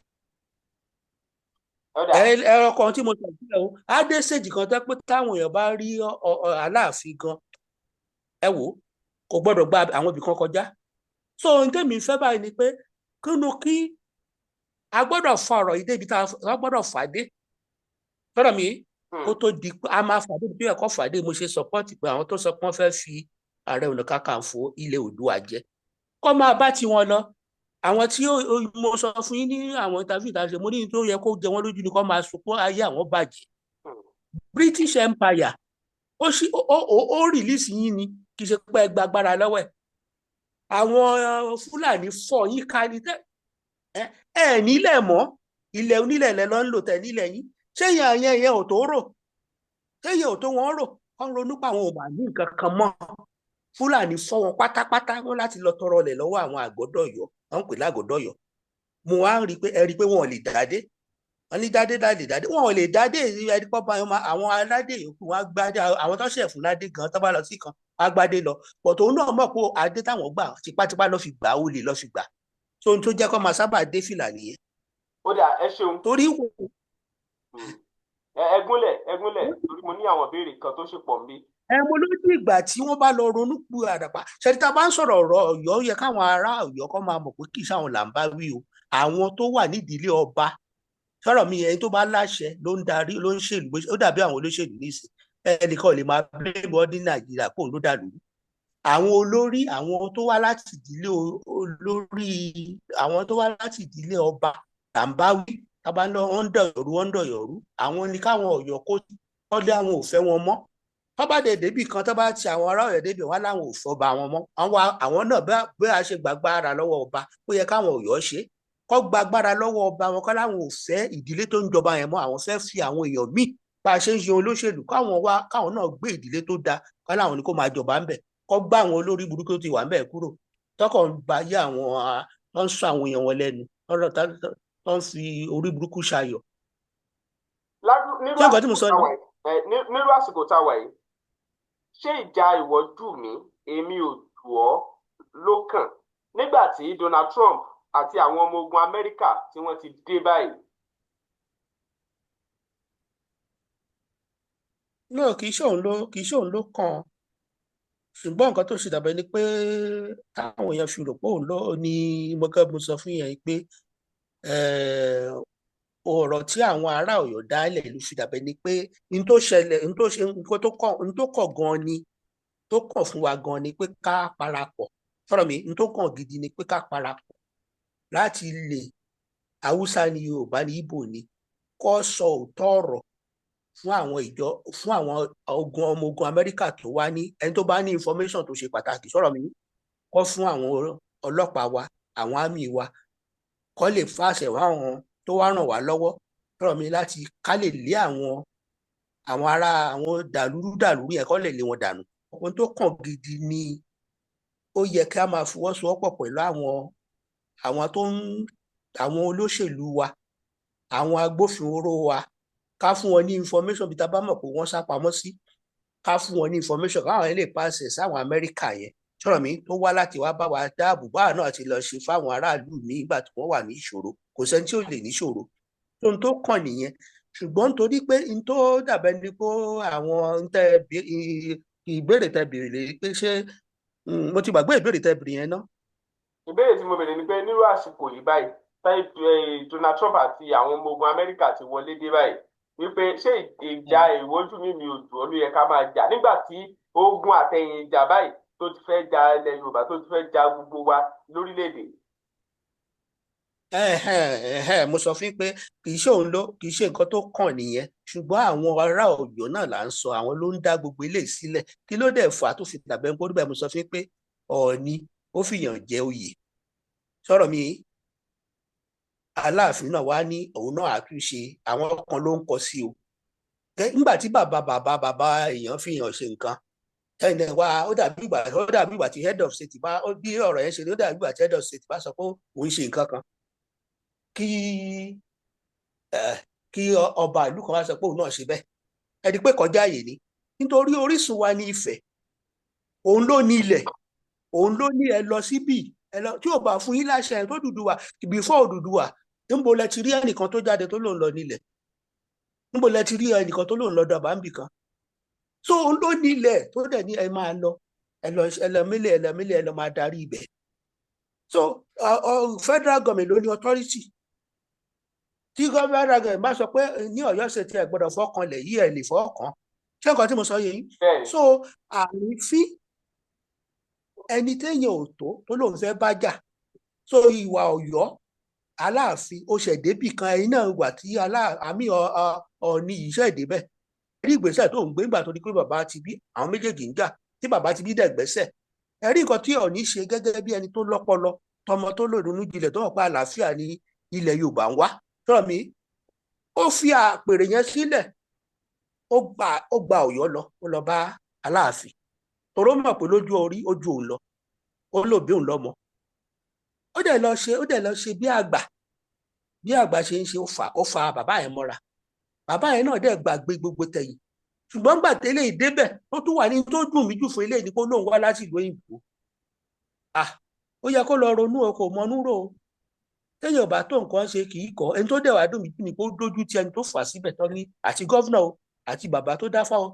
Ẹ̀rọ kan tí mo sọ sílẹ̀ o, adé sèjì kan tẹ́ pé táwọn èèyàn bá rí Aláàfin gan, ẹ wò, kò gbọ́dọ̀ gba àwọn ibì kan kọjá. So ohun tẹ́mi fẹ́ báyìí ni pé kínú kí a gbọ́dọ̀ fa ọ̀rọ̀ yìí débi tá a gbọ́dọ̀ fà dé tọ́rọ̀ mi, kó tó di pé a máa fà dé bí ẹ̀kọ́ fà dé. Mo ṣe support pé àwọn tó sọ pé wọ́n fẹ́ fi Ààrẹ Ọ̀nà Kakanfò ilẹ̀ Oòduà jẹ, kó máa bá tiwọn lọ. Àwọn tí mo sọ fún yín ní àwọn interview tá a ṣe, mo ní tó yẹ kó jẹ wọ́n lójú ni kó máa sunkún ayé àwọn bàjẹ́. British Empire ó sì ó release yín ni, kì í ṣe pé ẹ gba agbára lọ́wọ́ ẹ̀. Àwọn Fúlàní fọ́ yín ká ní tẹ́ ẹ nílẹ̀ mọ́. Ilẹ̀ onílẹ̀ lẹ lọ ń lò tẹ̀ nílẹ̀ yín. Ṣé yẹn yẹn yẹn ò tó rò? Ṣé yẹn ò tó wọn rò? Kọ́ ronú pa àwọn ò mà ní nǹkan kan mọ́. Fúlàní fọ́ wọn pátápátá, wọn láti lọ tọrọ lẹ̀ lọ́wọ́ àwọn Àgọ́dọ̀yọ́, wọn ń pè lágọ́dọ̀yọ́. Mo wá ń rí i pé ẹ rí i pé wọn ò lè dádé, wọn ní dádé dádé dádé, wọn ò lè dádé. Ẹni pọ́ bá àwọn aládé yòókù wọn á gbádé, àwọn tó ṣẹ̀ fún ládé gan tó bá lọ sí kan wọn á gbádé lọ. Pọ̀tò òun náà mọ̀ pé adé táwọn gbà tipátipá lọ́ fi gbà, ó lè lọ́ fi gbà. Tó ohun tó jẹ́ kó máa sábà dé fìlà nìyẹn. Ó dà, ẹ ṣeun. Torí Ẹ gúnlẹ̀, ẹ gúnlẹ̀, torí mo ní àwọn ìbéèrè kan tó ṣe pọ̀ nbí. Ẹ mo ló dé ìgbà tí wọ́n bá lọ ronú pu àdàpà ṣẹ́ni tá a bá ń sọ̀rọ̀ ọ̀rọ̀ Ọ̀yọ́, yẹ káwọn ará Ọ̀yọ́ kọ́ máa mọ̀ pé kì í ṣàwọn là ń bá wí o. Àwọn tó wà nídìílé ọba sọ̀rọ̀ mi, ẹni tó bá láṣẹ ló ń darí, ló ń ṣèlú. Ó dàbí àwọn olóṣèlú nísìn, ẹnìkan ò lè máa blame ọ ní Nàìjíríà kóun ló dàlú. Àwọn olórí, àwọn tó wá láti ìdílé olórí, àwọn tó wá láti ìdílé ọba là ń bá wí. Tábà ń lọ, wọ́n ń dọ̀yọ̀rú, wọ́n ń dọ̀yọ̀rú. Àwọn ni káwọn Ọ̀yọ́ kó kọ́lé, àwọn ò fẹ́ wọn mọ́. Tọ́ba dẹ̀ débì kan, tọ́ba ti àwọn ará Ọ̀yọ́ débì wọn láwọn ò fọba àwọn mọ́. Àwọn náà bí a ṣe gbàgbára lọ́wọ́ ọba, ó yẹ káwọn Ọ̀yọ́ ṣe kọ́ gbàgbára lọ́wọ́ ọba wọn, kọ́ láwọn ò fẹ́ ìdílé tó ń jọba yẹn mọ́, àwọn fẹ́ fi àwọn èèyàn míì. Bá a ṣe ń ṣe olóṣèlú, káwọn wá, káwọn náà gbé ìdílé tó dáa, kọ́ láwọn ni kó máa jọba ńbẹ̀, kọ́ gbá àwọn olórí burúkú tó ti wà ńbẹ̀ kúrò, tọkọ̀ ń ba yé àwọn tó ń sọ àwọn èèyàn wọn lẹ́nu, tó ń fi orí burúkú ṣayọ̀. Nírú Ṣé nǹkan tí mo sọ ni? Nírú àsìkò tá a wà yìí, ṣé ìjà ìwọ jù mí, èmi ò jù ọ́ ló kàn nígbà tí Donald Trump àti àwọn ọmọ ogun Amẹ́ríkà tí wọ́n ti dé báyìí? No, kì í ṣe òun ló kàn, ṣùgbọ́n nǹkan tó ṣe dàbẹ̀ ni pé táwọn èèyàn fi rò pé òun ló ní, mo kẹ́ mo sọ fún yẹn pé ọ̀rọ̀ tí àwọn ará Ọ̀yọ́ dálẹ̀ ló fi dàbẹ̀ ni pé n tó ṣẹlẹ̀, n tó ṣe, nǹkan tó kàn, n tó kàn gan ni, tó kàn fún wa gan ni pé ká parapọ̀. Sọ̀rọ̀ mi, n tó kàn gidi ni pé ká parapọ̀ láti lè, Haúsá ni, Yorùbá ni, Ìgbò ni, kó sọ òótọ́ ọ̀rọ̀ fún àwọn ìjọ, fún àwọn ogun ọmọ ogun Amẹ́ríkà tó wá ní ẹni tó bá ní information tó ṣe pàtàkì. Sọ̀rọ̀ mi, kó fún àwọn ọlọ́pàá wa, àwọn àmì wa, kó lè fàṣẹ wá àwọn tó wá ràn wá lọ́wọ́. Sọ̀rọ̀ mi, láti ká lè lé àwọn ará àwọn dàlúrú dàlúrú yẹn, kó lè lé wọn dànù. Ohun tó kàn gidi ni ó yẹ kí a máa fọwọ́sowọ́pọ̀ pẹ̀lú àwọn tó ń àwọn olóṣèlú wa, àwọn agbófinró wa, ká fún wọn ní information bí ta bá mọ̀ pé wọ́n sá pamọ́ sí, ká fún wọn ní information káwọn lè pàṣẹ sáwọn Amẹ́ríkà yẹn. Sọ̀rọ̀ mi, tó wá láti wá bá wa dáàbò báwa náà ti lọ ṣe fáwọn aráàlú ní ìgbà tí wọ́n wà ní ìṣòro. Kò sẹ́ni tí ò lè níṣòro. Ohun tó kàn nìyẹn. Ṣùgbọ́n nítorí pé n tó dàbẹ́ ni pé àwọn tẹ ìbéèrè tẹ béèrè lè pé ṣé mo ti gbàgbé ìbéèrè tẹ béèrè yẹn ná. Ìbéèrè tí mo béèrè ni pé nírú àsìkò yìí báyìí táyì Donald Trump àti àwọn ọmọ ogun Amẹ́ríkà ti wọlé dé báyìí, wípé ṣé ìjà ìwọ́jú mi mi ò dùn ọ́ ló yẹ ká máa jà nígbà tí ogun àtẹ̀yìn ìjà báyìí tó ti fẹ́ ja ilẹ̀ Yorùbá, tó ti fẹ́ ja gbogbo wa lórílẹ̀‐èdè? Ẹ̀hẹ́n, mo sọ fún yín pé kì í ṣe òun ló, kì í ṣe nǹkan tó kàn nìyẹn, ṣùgbọ́n àwọn ará Ọ̀yọ́ náà là ń sọ, àwọn ló ń dá gbogbo eléyìí sílẹ̀. Kí ló dẹ̀ fà á tó fi dàbẹ́ ń gbọ́dọ̀? Mo sọ fún yín pé Ọọ̀ni ó fìyàn jẹ oyè. Sọ̀rọ̀ mi, Aláàfin náà wá ní òun náà àtúnṣe, àwọn kan ló ń kọ sí o. Nígbà tí bàbá bàbá bàbá èèyàn fìyàn ṣe nǹkan ẹ̀yìn náà wá, ó dàbí ìgbà tí head of state bá bí ọ̀rọ̀ yẹn ṣe rí, ó dàbí ìgbà tí head of state bá sọ pé òun ṣe nǹkan kan, kí ọba ìlú kan wá sọ pé òun náà ṣe bẹ́ẹ̀. Ẹni pé kọjá àyè ni, nítorí orísun wa ní Ifẹ̀, òun ló ní ilẹ̀, òun ló ní ẹ lọ síbì, ẹ lọ tí ò bá fún yín láṣẹ tó Odùduwà. Before Odùduwà, níbo lẹ ti rí ẹnìkan tó jáde tó lòun lọ nílẹ̀? Níbo lẹ ti rí ẹnìkan tó lòun lọ dọ̀bà níbì kan? So òun ló ní ilẹ̀ tó dẹ̀ ní ẹ máa lọ, ẹ lọ, ẹ lọ mílẹ̀, ẹ lọ mílẹ̀, ẹ lọ máa darí ibẹ̀. So federal government ló ní authority. Tí federal government bá sọ pé ní Ọ̀yọ́ ṣe tí ẹ gbọ́dọ̀ fọkànlẹ̀ yìí, ẹ lè fọkàn. Ṣé nǹkan tí mo sọ yé yín? Bẹ́ẹ̀ni. So àrífín ẹni téèyàn ò tó tó lóun fẹ́ bá jà. So ìwà Ọ̀yọ́, Aláàfin ó ṣẹ̀ débì kan, ẹ̀yin náà wà tí àmì Ọọ̀ni yìí ṣẹ̀ débẹ̀, rí ìgbésẹ̀ tó ń gbé nígbà tó di pé bàbá ti bí àwọn méjèèjì ń jà, tí bàbá ti bí dẹ̀ gbẹ́sẹ̀. Ẹ rí nǹkan tí Ọọ̀ni ṣe gẹ́gẹ́ bí ẹni tó lọ́pọlọ, tọmọ tó lòdùnú jinlẹ̀, tó mọ̀ pé àlàáfíà ní ilẹ̀ Yorùbá ń wá. Sọ̀rọ̀ mi, ó fi àpèrè yẹn sílẹ̀, ó gba Ọ̀yọ́ lọ, ó lọ bá Aláàfin, toró mọ̀ pé lójú orí ojú òun lọ, ó lò bí òun lọ́mọ. Ó dẹ̀ lọ ṣe bí àgbà. Bí àgbà ṣe ń ṣe, ó fa bàbá yẹn mọ́ra. Bàbá yẹn náà dẹ̀ gbàgbé gbogbo tẹ̀yìn. Ṣùgbọ́n gbà tẹ́lẹ̀ ìdébẹ̀ tó tún wà ní tó dùn mí jù fún eléyìí ni pé lóun wá láti ìlú òyìnbó. Ah, ó yẹ kó lọ ronú o, kò mọnú rò ó. Téèyàn bá tó nǹkan ṣe, kì í kọ́ ẹni tó dẹ̀ wá dùn mí jù ni pé ó dójú ti ẹni tó fà síbẹ̀ tán ní àti governor o àti bàbá tó dá fáwọn.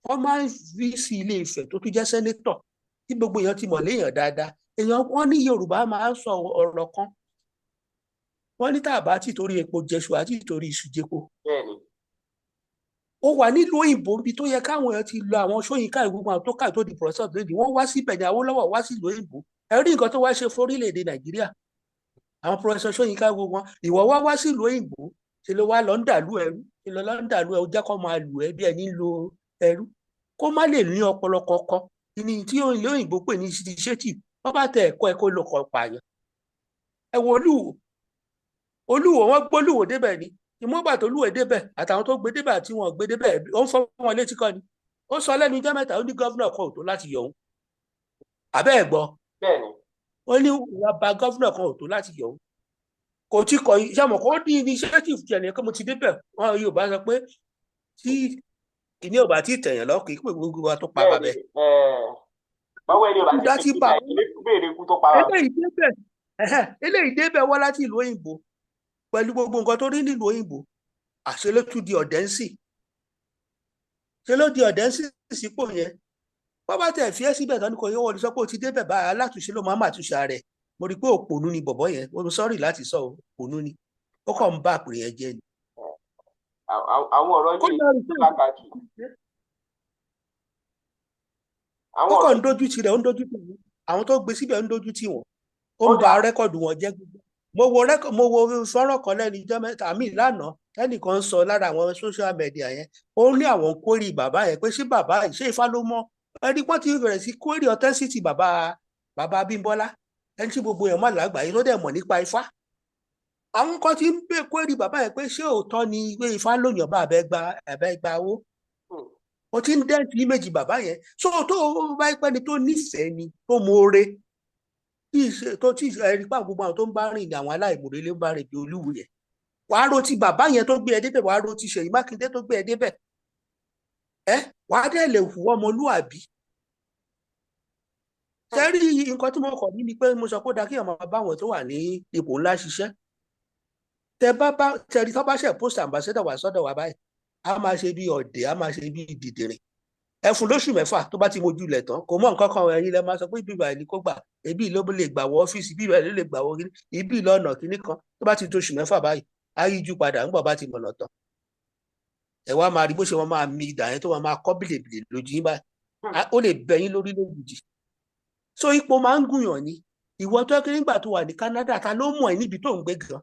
Wọ́n máa ń fi sí Ilé Ifẹ̀ tó tún jẹ́ senator tí gbogbo èèyàn ti mọ̀ léèyàn dáadáa. Èèyàn wọ́n ní Yorùbá máa ń sọ ọ̀rọ̀ kan, wọ́n ní tá a bá ti torí epo jẹṣu àti torí iṣu jẹpo. Ó wà nílùú òyìnbó, níbi tó yẹ káwọn èèyàn ti lọ, àwọn Ṣóyínká, gbogbo àwọn tó kà tó di professor lónìí, wọ́n wá síbẹ̀ ní Awólọ́wọ̀ wá sílùú òyìnbó. Ẹ rí nǹkan tó wá ṣe fórílẹ̀-èdè Nàìjíríà, àwọn professor Ṣóyínká gbogbo wọn. Ìwọ wá wá sílùú òyìnbó, ṣe ló wá lọ ń dàlú ẹrú, ṣe ló lọ ń dàlú ẹrú, jẹ́ kó máa lù ẹ́ bí ẹni ń lo ẹrú, kó má lè ní ọpọlọ kọ̀ọ̀kan ní tí ìlú òyìnbó pè ní initiative. Wọ́n bá tẹ ẹ̀kọ́ ẹ̀ kó lọ kọ̀ pààyàn. Ẹ wo Olúwo. Olúwo, wọ́n gbólúwo débẹ̀ ni. Ìmọ̀gbà tó lúwo débẹ̀, àtàwọn tó gbé débẹ̀ àti wọn gbé débẹ̀, ó ń fọ́ wọn létí kọ́ ni. Ó sọ lẹ́nu ijọ́ mẹ́ta, ó ní governor kan ò tó láti yọ òun. Àbẹ́ ẹ̀ gbọ́? Bẹ́ẹ̀ni. Ó ní wọ́n ba governor kan ò tó láti yọ òun. Kò tí kọ ìṣàmọ̀ kó ní initiative jẹ̀ ní pé mo ti débẹ̀. Wọn yóò bá sọ pé tí kìíní ò bá tí tẹ̀yàn lọ, kì í pè gbogbo wa tó pa bàbẹ́. Báwo ẹni ò bá ti bá béèrè ikú tó pa bàbá. Eléyìí débẹ̀ wá láti ìlú òyìnbó pẹ̀lú gbogbo nǹkan tó rí nílùú òyìnbó, àṣẹ ló tún di ọ̀dẹ́nsì, ṣe ló di ọ̀dẹ́nsì sípò yẹn. Wọ́n bá tẹ̀ fi ẹ́ síbẹ̀ tán ní kò yẹ wọ́n lè sọ pé ó ti débẹ̀ báyìí, alátúnṣe ló máa mà túnṣe rẹ̀. Mo rí i pé òpònú ni bọ̀bọ́ yẹn. Mo sorry láti sọ, òpònú ni, ó kàn ń bá àpèrè yẹn jẹ́ ni. Àwọn ọ̀rọ̀ yìí lákàtì. Ó kàn ń dojú ti rẹ̀, ó ń dojú ti wọn. Àwọn tó gbé síbẹ̀ ń dojú ti wọn, ó ń ba record wọn jẹ́. Mo wo fọ́nrán kan lẹ́nu ijọ́ mẹ́ta mi lánàá, ẹnìkan ń sọ lára àwọn social media yẹn, ó ní àwọn query bàbá yẹn pé ṣé bàbá yìí, ṣé Ifá ló mọ̀? Ẹni wọ́n ti bẹ̀rẹ̀ sí query authenticity bàbá Abímbọ́lá, ẹni tí gbogbo èèyàn mọ̀ lágbàáyé tó dẹ̀ mọ̀ nípa Ifá. Àwọn kan ti ń bè query bàbá yẹn pé ṣé òótọ́ ni pé Ifá lòyàn bá abẹ́ gba owó. Ó ti ń dent image bàbá yẹn. So tó bá pẹ́ ni tó nífẹ̀ẹ́ ni tó mọ̀ọ́re tí tó tí ẹ̀rí pa gbogbo àwọn tó ń bá rìn ní àwọn aláìmoore ló ń bá rìn bí Olúwo yẹn. Wàá ro ti bàbá yẹn tó gbé ẹ débẹ̀, wàá ro ti Ṣèyí Mákindé tó gbé ẹ débẹ̀, ẹ wàá dẹ̀ lè hùwà ọmọlúàbí. Sẹ́rí, nǹkan tí mo kọ̀ ní ni pé mo sọ pé ó dáa kí ọmọ bá àwọn tó wà ní ipò ńlá ṣiṣẹ́. Tẹ bá bá tẹ̀rí tó bá ṣe post ambassador wà sọ́dọ̀ wa báyìí, a máa ṣe bí ọ̀dẹ̀, a máa ṣe bí dìdìrìn. Ẹ fún lóṣù 6, tó bá ti mojú ilẹ̀ tán, kò mọ nǹkan kan. Ẹ̀yin lẹ máa sọ pé bíbá ẹni kó gbà, ibi ló lè gbà wọ ọ́fíìsì, bíbá ló lè gbà wọ ibi lọ́nà kínní kan. Tó bá ti tóṣù 6 báyìí, á yíjú padà ńgbà bá ti mọ̀nà tán. Ẹ wá máa rí bó ṣe wọn máa mi ìdà yẹn tó máa kọ́ bìlèbìlè lójú yín báyìí, ó lè bẹ yín lórí lójijì. So ipò máa ń gùnyàn ni. Ìwọ tó kí nígbà tó wà ní Canada, ta ló mọ̀ ẹ́ níbi tó ń gbé gan,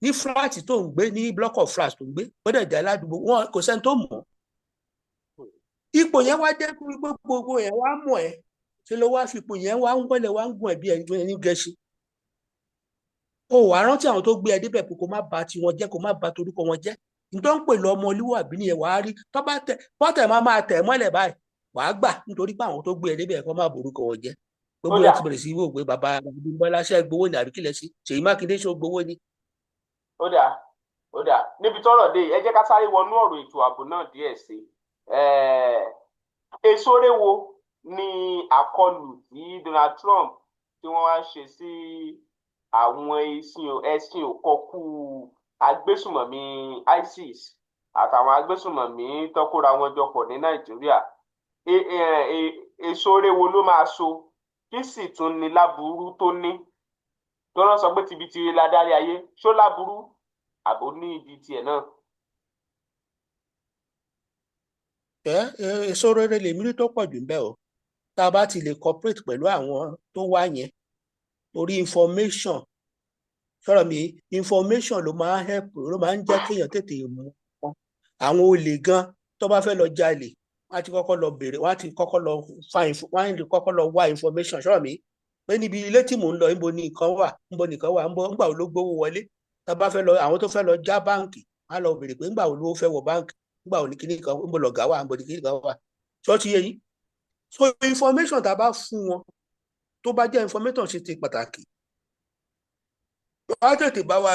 ní flat tó ń gbé, ní block of flats tó ń gbé, gbọ́dọ̀ jẹ́ aládùúgbò wọn, kò sẹ́ni tó mọ̀. Ipò yẹn wá jẹ́ pé gbogbo yẹn wá mọ̀ ẹ́, ṣe ló wá fipò yẹn wá ń wọlé, wá ń gùn ẹ̀ bí ẹni gẹṣin. O wàá rántí àwọn tó gbé ẹ débẹ̀ pé kó má bà tiwọn jẹ́, kó má bà torúkọ wọn jẹ́. Nítorí ń pè lọ ọmọlúwàbí nìyẹn. Wàá rí tó bá tẹ bọ́tẹ̀ máa máa tẹ̀ mọ́lẹ̀ báyìí, wàá gbà nítorí pé àwọn tó gbé ẹ débẹ̀ kó má borúkọ wọn jẹ́. Gbogbo yẹn ti bẹ̀rẹ̀ sí wò pé bàbá Abímbọ́lá ṣe gbowó ni àbí kílẹ̀ sí Ṣèyí Mákindé ṣe gbowó ni. Ó dà, ó dà. Níbi tọ́rọ̀ dé, ẹ jẹ́ ká sáré wọnú ọ̀rọ̀ ètò ààbò náà díẹ̀ sí i. Èso réwo ni àkọlù tí Donald Trump tí wọ́n wá ṣe sí àwọn ẹṣin òkọkú agbésùmọ̀mí ISIS àtàwọn agbésùmọ̀mí tó kóra wọn jọ pọ̀ ní Nàìjíríà? Èso réwo ló máa so, kí sì tún ní láburú tó ní tó rán sọ pé tibitire la dárí ayé? Ṣó láburú àbò ní ibi tiẹ̀ náà? Ẹ èso rere lèmi rí tó pọ̀ jù ń bẹ̀ o, tá a bá ti lè cooperate pẹ̀lú àwọn tó wá yẹn, torí information sọ̀rọ̀ mi, information ló máa ń help, ló máa ń jẹ́ kéèyàn tètè mú wọn. Àwọn olè gan tó bá fẹ́ lọ jalè, wọ́n á ti kọ́kọ́ lọ béèrè, wọ́n á ti kọ́kọ́ lọ fa, wọ́n á ti kọ́kọ́ lọ wá information. Sọ̀rọ̀ mi pé níbi ilé tí mò ń lọ, níbo ni nǹkan wà, níbo nìkan wà, níbo ńgbà wo ló gbówó wọlé. Tá a bá fẹ́ lọ, àwọn tó fẹ́ lọ já báǹkì, wọ́n á lọ béèrè pé ńgbà wo ló fẹ́ wọ báǹkì, ńgbà wo ni kíní kan, níbo lọ̀gá wà, níbo ni kíní kan wà. Ṣọ́ọ́tì yẹ yín? So information tá a bá fún wọn, tó bá jẹ́ information ṣe ti pàtàkì, wọ́n á tètè bá wa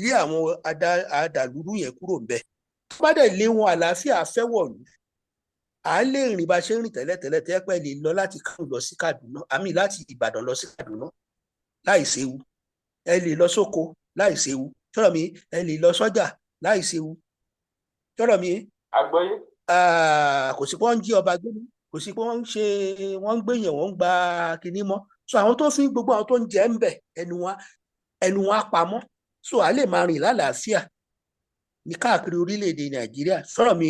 lé àwọn adàlúrú yẹn kúrò ńbẹ̀. Tó bá dẹ̀ lé wọn, àlàáfíà fẹ́ wọ̀lú. À ń lè rìn bá ṣe ń rìn tẹ́lẹ̀tẹ́lẹ̀, tẹ́ pẹ́ lè lọ láti Kánò lọ sí Kaduna, àmì láti Ìbàdàn lọ sí Kaduna láì séwu. Ẹ lè lọ sóko láì séwu. Sọ̀rọ̀ mi, ẹ lè lọ sọ́jà láì séwu. Sọ̀rọ̀ mi. Àgbọ́yé. Kò sí pé wọ́n ń jí ọba gbé, kò sí pé wọ́n ń ṣe, wọ́n ń gbèyàn, wọ́n ń gba kinní mọ́. So àwọn tó fi gbogbo àwọn tó ń jẹ ń bẹ̀, ẹnu wọn á pamọ́. So à lè máa rìn lálàáfíà ní káàkiri orílẹ̀-èdè Nàìjíríà. Sọ̀rọ̀ mi,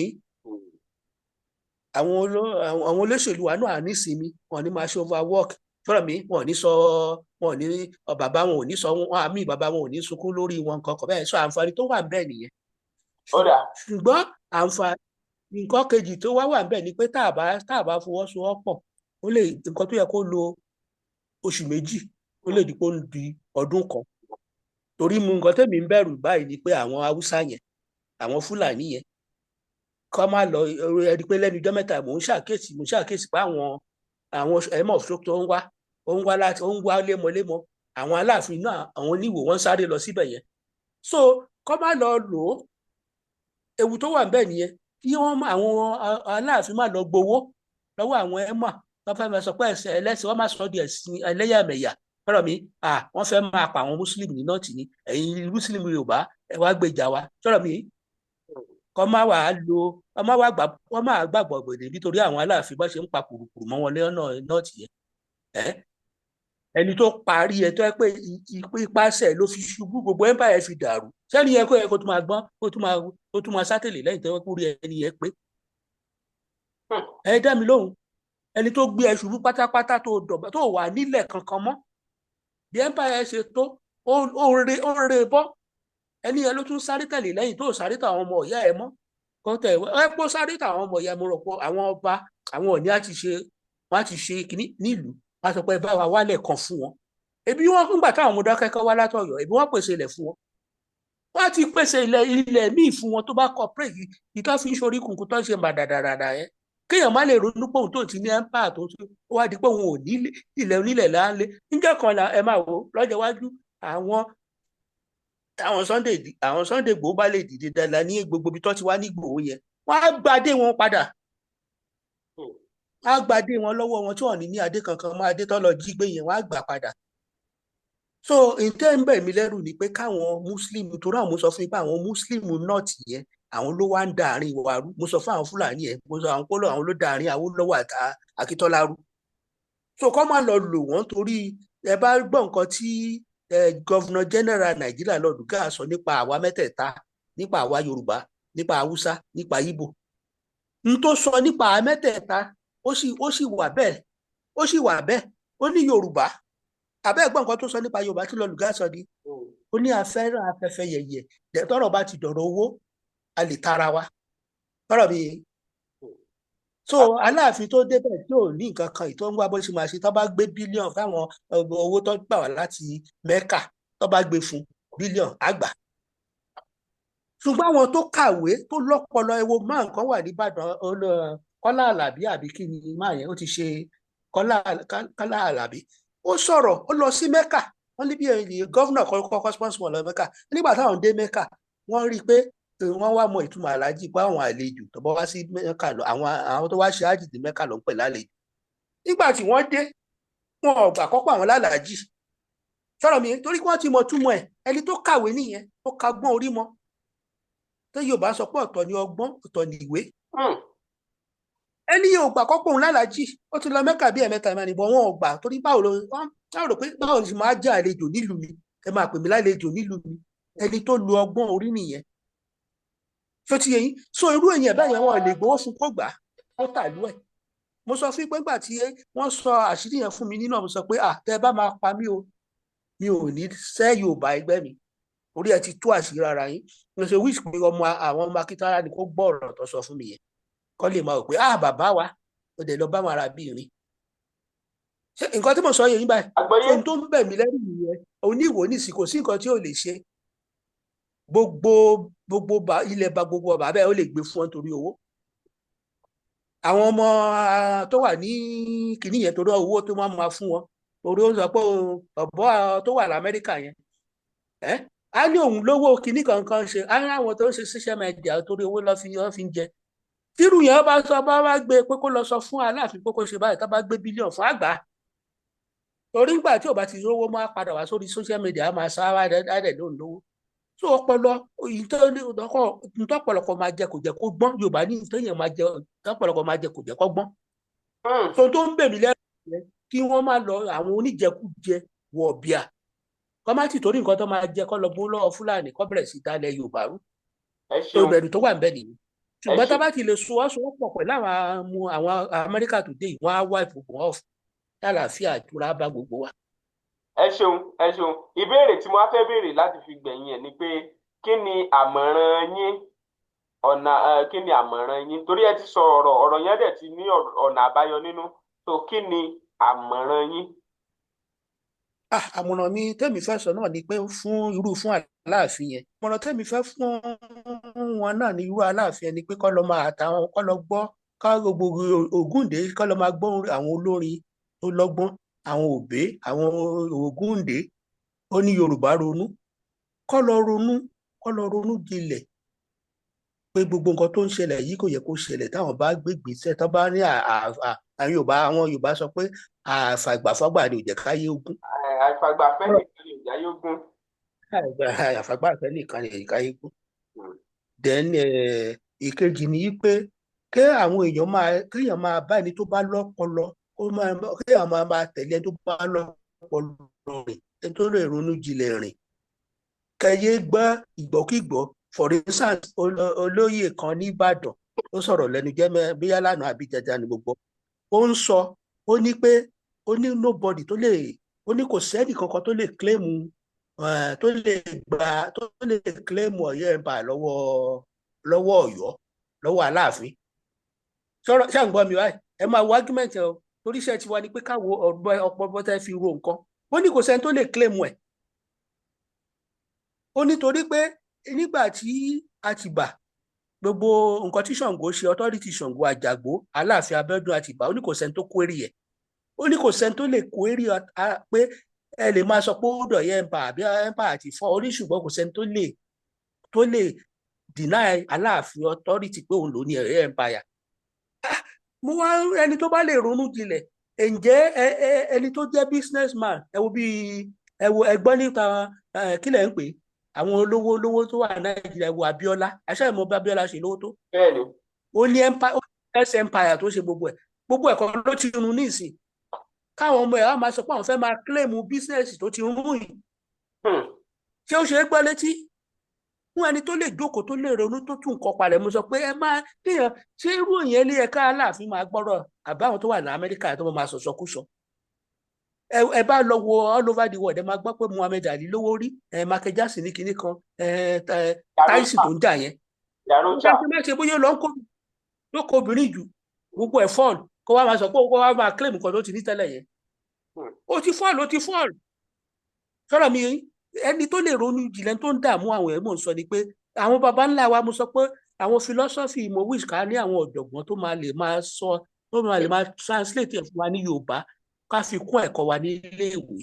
àwọn olóṣèlú wa náà nísinmi, wọn ní máa ṣe overwork. Sọ̀rọ̀ mi, wọn ò ní sọ, wọn ò ní bàbá wọn ò ní sọ wọn àmì bàbá wọn ò ní sunkún lórí wọn kankan bẹ́ẹ̀. So àǹfààní tó wà bẹ́ẹ̀ nìyẹn. Ó dà. Ṣùgbọ́n àǹfààní nǹkan kejì tó wá wà bẹ́ẹ̀ ni pé tá a bá fọwọ́sowọ́pọ̀, ó lè nǹkan tó yẹ kó lo oṣù 2, ó lè di pé ó ń di ọdún kan. Torí mu nǹkan tẹ́mi ń bẹ̀rù báyìí ni pé àwọn Haúsá yẹn, àwọn Fúlàní yẹn, kọ́ má lọ ẹni pé lẹ́nu ijọ́ mẹ́ta mò ń ṣàkíyèsí pé àwọn ẹ̀mọ́ tó ń wá, ó ń wá láti, ó ń wá lémọlémọ. Àwọn Aláàfin náà, àwọn oníwò, wọ́n sáré lọ síbẹ̀ yẹn. So kọ́ má lọ lò ó. Ewu tó wà ń bẹ̀ nìyẹn, kí wọ́n àwọn Aláàfin má lọ gbowó lọ́wọ́ àwọn ẹ̀mọ́, wọ́n fẹ́ máa sọ pé ẹ̀sìn ẹlẹ́sìn, wọ́n máa sọ di ẹ̀sìn ẹlẹ́yàmẹ̀yà. Fẹ́ràn mi, wọ́n fẹ́ máa pa àwọn Mùsùlùmí ní North ní ẹ̀yin Mùsùlùmí Yorùbá, ẹ wá gbèjà wa. Fẹ́ràn mi, kọ́ má wàá lo, wọ́n má wàá gbà, wọ́n má gbàgbọ́ gbèdè nítorí àwọn Aláàfin bá ṣe ń pa kùrùkùrù mọ́ wọn lọ́nà North yẹn. Ẹni tó parí ẹ, tó yẹ pé ipasẹ̀ ló fi ṣubú, gbogbo empire fi dàrú, sẹ́ni yẹ kó yẹ kó tún máa gbọ́n, kó tún máa sátẹ̀lé lẹ́yìn tó yẹ kó rí ẹni yẹn pé ẹ dá mi lóhùn. Ẹni tó gbé ẹ ṣubú pátápátá, tó dọ̀bà, tó wà nílẹ̀ kankan mọ́, bí empire ṣe tó, ó re bọ́, ẹni yẹn ló tún sáré tẹ̀lé lẹ́yìn tó sáré tàwọn ọmọ ìyá ẹ mọ́. Kó tẹ̀ ẹ pọ́ sáré tàwọn ọmọ ìyá. Mo rò pé àwọn ọba, àwọn Ọ̀ọ̀ni á ti ṣe, wọ́n á ti ṣe kínní nílùú, wọ́n á sọ pé ẹ bá wa wálẹ̀ kan fún wọn. Ebi wọn nígbà táwọn ọmọdé akẹ́kọ̀ọ́ wá látọ̀yọ́, ebi wọ́n pèsè ilẹ̀ fún wọn. Wọ́n á ti pèsè ilẹ̀ míì fún wọn tó bá cooperate. Ìtọ́ fi ń ṣorí kunkun tó ń ṣe màdàdàdà yẹn, kéèyàn má lè ronú pé òun tó ti ní empire tó tó wá di pé òun ò ní ilẹ̀ onílẹ̀ láńlé níjọ́ kan la. Ẹ máa wò lọ́jọ́ iwájú, àwọn Sunday Igboho bá lè dìde dáadáa ní gbogbo ibi tó ti wá ní Ìgbòho yẹn, wọ́n á gbadé wọn padà, wọ́n á gbadé wọn lọ́wọ́ wọn tí wọ́n ní ní adé kankan mọ́. Adé tó lọ jí gbé yẹn, wọ́n á gbà padà. So ǹtẹ́ ń bẹ̀ mí lẹ́rù ni pé káwọn Muslim, torí àwọn, mo sọ fún yín pé àwọn Muslim North yẹn, àwọn ló wá ń da àárín wa rú. Mo sọ fún àwọn Fúlàní yẹn, mo sọ àwọn kóló, àwọn ló da àárín Awólọ́wọ̀ àti Akíntọ́lá rú. So kọ́ máa lọ lò wọ́n, torí ẹ bá gbọ́ nǹkan tí Governor General Nàìjíríà Lord Lugard sọ nípa àwa mẹ́tẹ̀ẹ̀ta, nípa àwa Yorùbá, nípa Haúsá, nípa Ìgbò, n tó sọ nípa àwa mẹ́tẹ̀ẹ̀ta, ó sì wà bẹ́ẹ̀, ó sì wà bẹ́ẹ̀. Ó ní Yorùbá, àbẹ́ ẹ̀gbọ́n nǹkan tó sọ nípa Yorùbá tí Lord Lugard sọ ni, ó ní afẹ́ràn afẹ́fẹ́ yẹ̀yẹ̀, tọ́rọ̀ bá ti dọ̀rọ̀ owó, a lè tara wa. Tọ́rọ̀ mi, so Aláàfin tó débẹ̀ tí ò ní nǹkan kan ìtọ́ ń wá bó ṣe máa ṣe, tó bá gbé billion fáwọn owó tó gbà wá láti Mẹ́kà, tó bá gbé fún billion àgbà. Ṣùgbọ́n àwọn tó kàwé, tó lọ́pọlọ, ẹ wo máa nǹkan wà nìbàdàn, Kọ́lá Àlàbí, àbí kí ni máa yẹn, ó ti ṣe Kọ́lá Àlàbí, ó sọ̀rọ̀, ó lọ sí Mẹ́kà. Wọ́n ní bí governor kọ́kọ́ sponsor wọn lọ Mẹ́kà. Nígbà táwọn dé Mẹ́kà, wọ́n rí i pé wọ́n wá mọ ìtumọ̀ aláàjì, pé àwọn àlejò tó bá wá sí Mẹ́kà lọ, àwọn tó wá ṣe ájì ní Mẹ́kà ló ń pè lálejò. Nígbà tí wọ́n dé, wọn ò gbà kọ́pọ̀ àwọn lálàájì. Sọ̀rọ̀ mi, torí kí wọ́n ti mọ túmọ̀ ẹ̀. Ẹni tó kàwé nìyẹn, tó kagbọ́n orí mọ́, tó Yorùbá sọ pé ọ̀tọ̀ ni ọgbọ́n, ọ̀tọ̀ ni ìwé. Ẹni yóò gbà kọ́pọ̀ òun lálàájì. Ó ti lọ Mẹ́kà bí ẹ̀mẹ́ta ìmọ̀ nìbọn, wọn ò gbà, torí báwo ló wọ́n rò pé báwo ni máa jẹ́ àlejò nílùú mi, ẹ máa pè mí lálejò nílùú mi? Ẹni tó lu ọgbọ́n orí nìyẹn. Tó ti yẹ yín? So irú èèyàn bẹ́ẹ̀ yẹn, wọn lè gbowó fún kó gbà ó tàlú ẹ̀. Mo sọ fún pé nígbà tí wọ́n sọ àṣírí yẹn fún mi nínú, mo sọ pé, "À, tẹ́ ẹ bá máa pa mí o, mi ò ní sẹ́ Yorùbá ẹgbẹ́ mi, orí ẹ ti tú àṣírí ara yín." Mo ṣe wish pé ọmọ àwọn ọmọ Akíntọ́lá ni kó gbọ́ ọ̀rọ̀ tó sọ fún mi yẹn, kọ́ lè máa rò pé, "Ah, bàbá wa, ó dẹ̀ lọ bá àwọn ará bíi rìn." Ṣé nǹkan tí mo sọ yẹn yín báyìí? Àgbọ́yé. Ohun tó ń bẹ̀ mí lẹ́rù nìyẹn. Oníwò nísì, kò sí nǹkan tí ò lè ṣe. Gbogbo gbogbo ilẹ̀ ba gbogbo ọba bẹ́ẹ̀, ó lè gbé fún ọ nítorí owó. Àwọn ọmọ tó wà ní kìnìún yẹn, torí owó tó máa ma fún wọn, torí ó sọ pé ọ̀bọ tó wà lamẹ́ríkà yẹn ẹ́ Á ní òun lówó kinní kankan ṣe, á ní àwọn tó ń ṣe social media torí owó lọ́ fi ń jẹ. Tírù yẹn bá sọ, bá wá gbé pé kó lọ sọ fún Aláàfin pé kó ṣe báyìí, tá bá gbé bílíọ̀nù fún àgbà, torí ńgbà tí ò bá ti rówó, máa padà wá sórí social media, á máa sá á dẹ̀ lóun lówó tó ọpọlọ ntọ́pọ̀lọpọ̀ máa jẹ kò jẹ́ kó gbọ́n. Yorùbá ní ntọ́yàn máa jẹ, ntọ́pọ̀lọpọ̀ máa jẹ kò jẹ́ kó gbọ́n. Tó ń bèmí lẹ́rù yẹn, kí wọ́n má lọ àwọn oníjẹkújẹ wọ̀ bíà, kọ́ má ti torí nǹkan tó máa jẹ kọ́ lọ bó lọ́wọ́ Fúlàní, kọ́ bẹ̀rẹ̀ sí dalẹ̀ Yorùbá rú. Tó bẹ̀rù tó wà ń bẹ̀ nìyí. Ṣùgbọ́n tá bá ti lè sowọ́sowọ́pọ̀ pẹ̀lú àwọn Amẹ́ríkà tó dé yìí, wọ́n á wá ìfòkùn off, lálàáfíà ìtura bá gbogbo wa. Ẹ ṣeun, ẹ ṣeun. Ìbéèrè tí mo wá fẹ́ béèrè láti fi gbẹ̀yìn ẹ̀ ni pé, kí ni àmọ̀ràn yín ọ̀nà, kí ni àmọ̀ràn yín? Torí ẹ ti sọ ọ̀rọ̀, ọ̀rọ̀ yẹn dẹ̀ ti ní ọ̀nà àbáyọ nínú. So kí ni àmọ̀ràn yín? Ah, àmọ̀ràn mi tẹ́mi fẹ́ sọ náà ni pé fún irú fún Aláàfin yẹn, àmọ̀ràn tẹ́mi fẹ́ fún wọn náà ní irú Aláàfin yẹn ni pé kọ́ lọ máa àtàwọn kọ́ lọ gbọ́ ká gbogbo Ògúndé, kọ́ lọ máa gbọ́ àwọn olórin tó lọ́gbọ́n, àwọn Òbé, àwọn Ògúndé. Ó ní Yorùbá ronú, kọ́ lọ ronú, kọ́ lọ ronú jinlẹ̀ pé gbogbo nǹkan tó ń ṣẹlẹ̀ yìí kò yẹ kó ṣẹlẹ̀ táwọn bá gbé ìgbésẹ̀ tó bá ní àwọn Yorùbá, àwọn Yorùbá sọ pé àfàgbàfọ́gbà ni ò jẹ́ káyé ogún. Àfàgbàfẹ́ nìkan ni ò jáyé ogún. Àfàgbàfẹ́ nìkan ni ò jẹ́ káyé ogún. Then ìkejì ni pé kí àwọn èèyàn máa, kéèyàn máa bá ẹni tó bá lọ́pọlọ, kó máa, kéèyàn máa tẹ̀lé ẹni tó bá lọ́pọlọ rìn, ẹni tó lè ronú jinlẹ̀ rìn, kẹyẹ gbọ́ ìgbọ́kígbọ́. For instance, olóyè kan ní Ìbàdàn ó sọ̀rọ̀ lẹ́nu jẹ́ bíyá lánàá àbí jẹjẹ ni gbogbo ó ń sọ. Ó ní pé ó ní nobody tó lè, ó ní kò sẹ́nì kankan tó lè claim, tó lè gba, tó lè claim Ọ̀yọ́ Empire lọ́wọ́ Ọ̀yọ́, lọ́wọ́ Aláàfin. Sọ̀rọ̀ ṣáà ń gbọ́ mi báyìí? Ẹ máa wo argument ẹ o, torí iṣẹ́ tiwa ni pé káwo ọgbọ́n ọpọlọ tẹ́ fi ro nǹkan. Ó ní kò sẹ́ni tó lè claim ẹ̀. Ó nítorí pé nígbà tí Àtìbà, gbogbo nǹkan tí Ṣàngó ṣe, authority Ṣàngó, Àjàgbó, Aláàfin Abẹ́dún, Àtìbà, ó ní kò sẹ́ni tó query ẹ̀. Ó ní kò sẹ́ni tó lè query pé ẹ lè máa sọ pé ó dọ̀yẹ́ empire àbí empire àti fọ́. Ó ní ṣùgbọ́n kò sẹ́ni tó lè deny Aláàfin authority pé òun ló ní Ọ̀yọ́ empire. Mo wá ẹni tó bá lè ronú jinlẹ̀, ǹjẹ́ ẹni tó jẹ́ businessman, ẹ wo bíi, ẹ wo ẹgbọ́n nípa kí lẹ̀ ń pè àwọn olówó olówó tó wà Nàìjíríà, ẹ wo Abíọ́lá, àṣà ìmọ̀ bí Abíọ́lá ṣe lówó tó. Ó ní empire, ó ní empire tó ṣe gbogbo ẹ̀, gbogbo ẹ̀kọ́ ló ti run ní ìsìn. Káwọn ọmọ ẹ̀ wá máa sọ pé àwọn fẹ́ máa claim business tó ti run yìí, ṣé ó ṣe é gbọ́ létí fún ẹni tó lè jókòó, tó lè ronú, tó tún nǹkan palẹ̀? Mo sọ pé ẹ máa kéèyàn ṣé irú ìyẹn lé ẹ̀ka Aláàfin máa gbọ́rọ̀ àbáwọn tó wà ní Amẹ́ríkà tó máa sọ̀sọkúsọ. Ẹ bá lọ wo all over the world, ẹ máa gbọ́ pé Muhammed Ali lówó rí, ẹ Michael Jackson ní kinní kan, ẹ Tyson tó ń jà yẹn, ṣé má ṣe bóyá lọ ń kó ló kó obìnrin jù, gbogbo ẹ̀ fall, kó wá máa sọ pé kó wá máa claim nǹkan tó ti ní tẹ́lẹ̀ yẹn. Ó ti fall, ó ti fall. Sọ̀rọ̀ mi, ẹni tó lè ronú jinlẹ̀ tó ń dààmú àwọn ẹ̀ mò ń sọ ni pé àwọn baba ńlá wa, mo sọ pé àwọn philosophy, mo wish ká ní àwọn ọ̀jọ̀gbọ́n tó máa lè máa sọ, tó máa lè máa translate ẹ̀ fún wa ní Yorùbá, ká fi kún ẹ̀kọ́ wa ní iléèwé.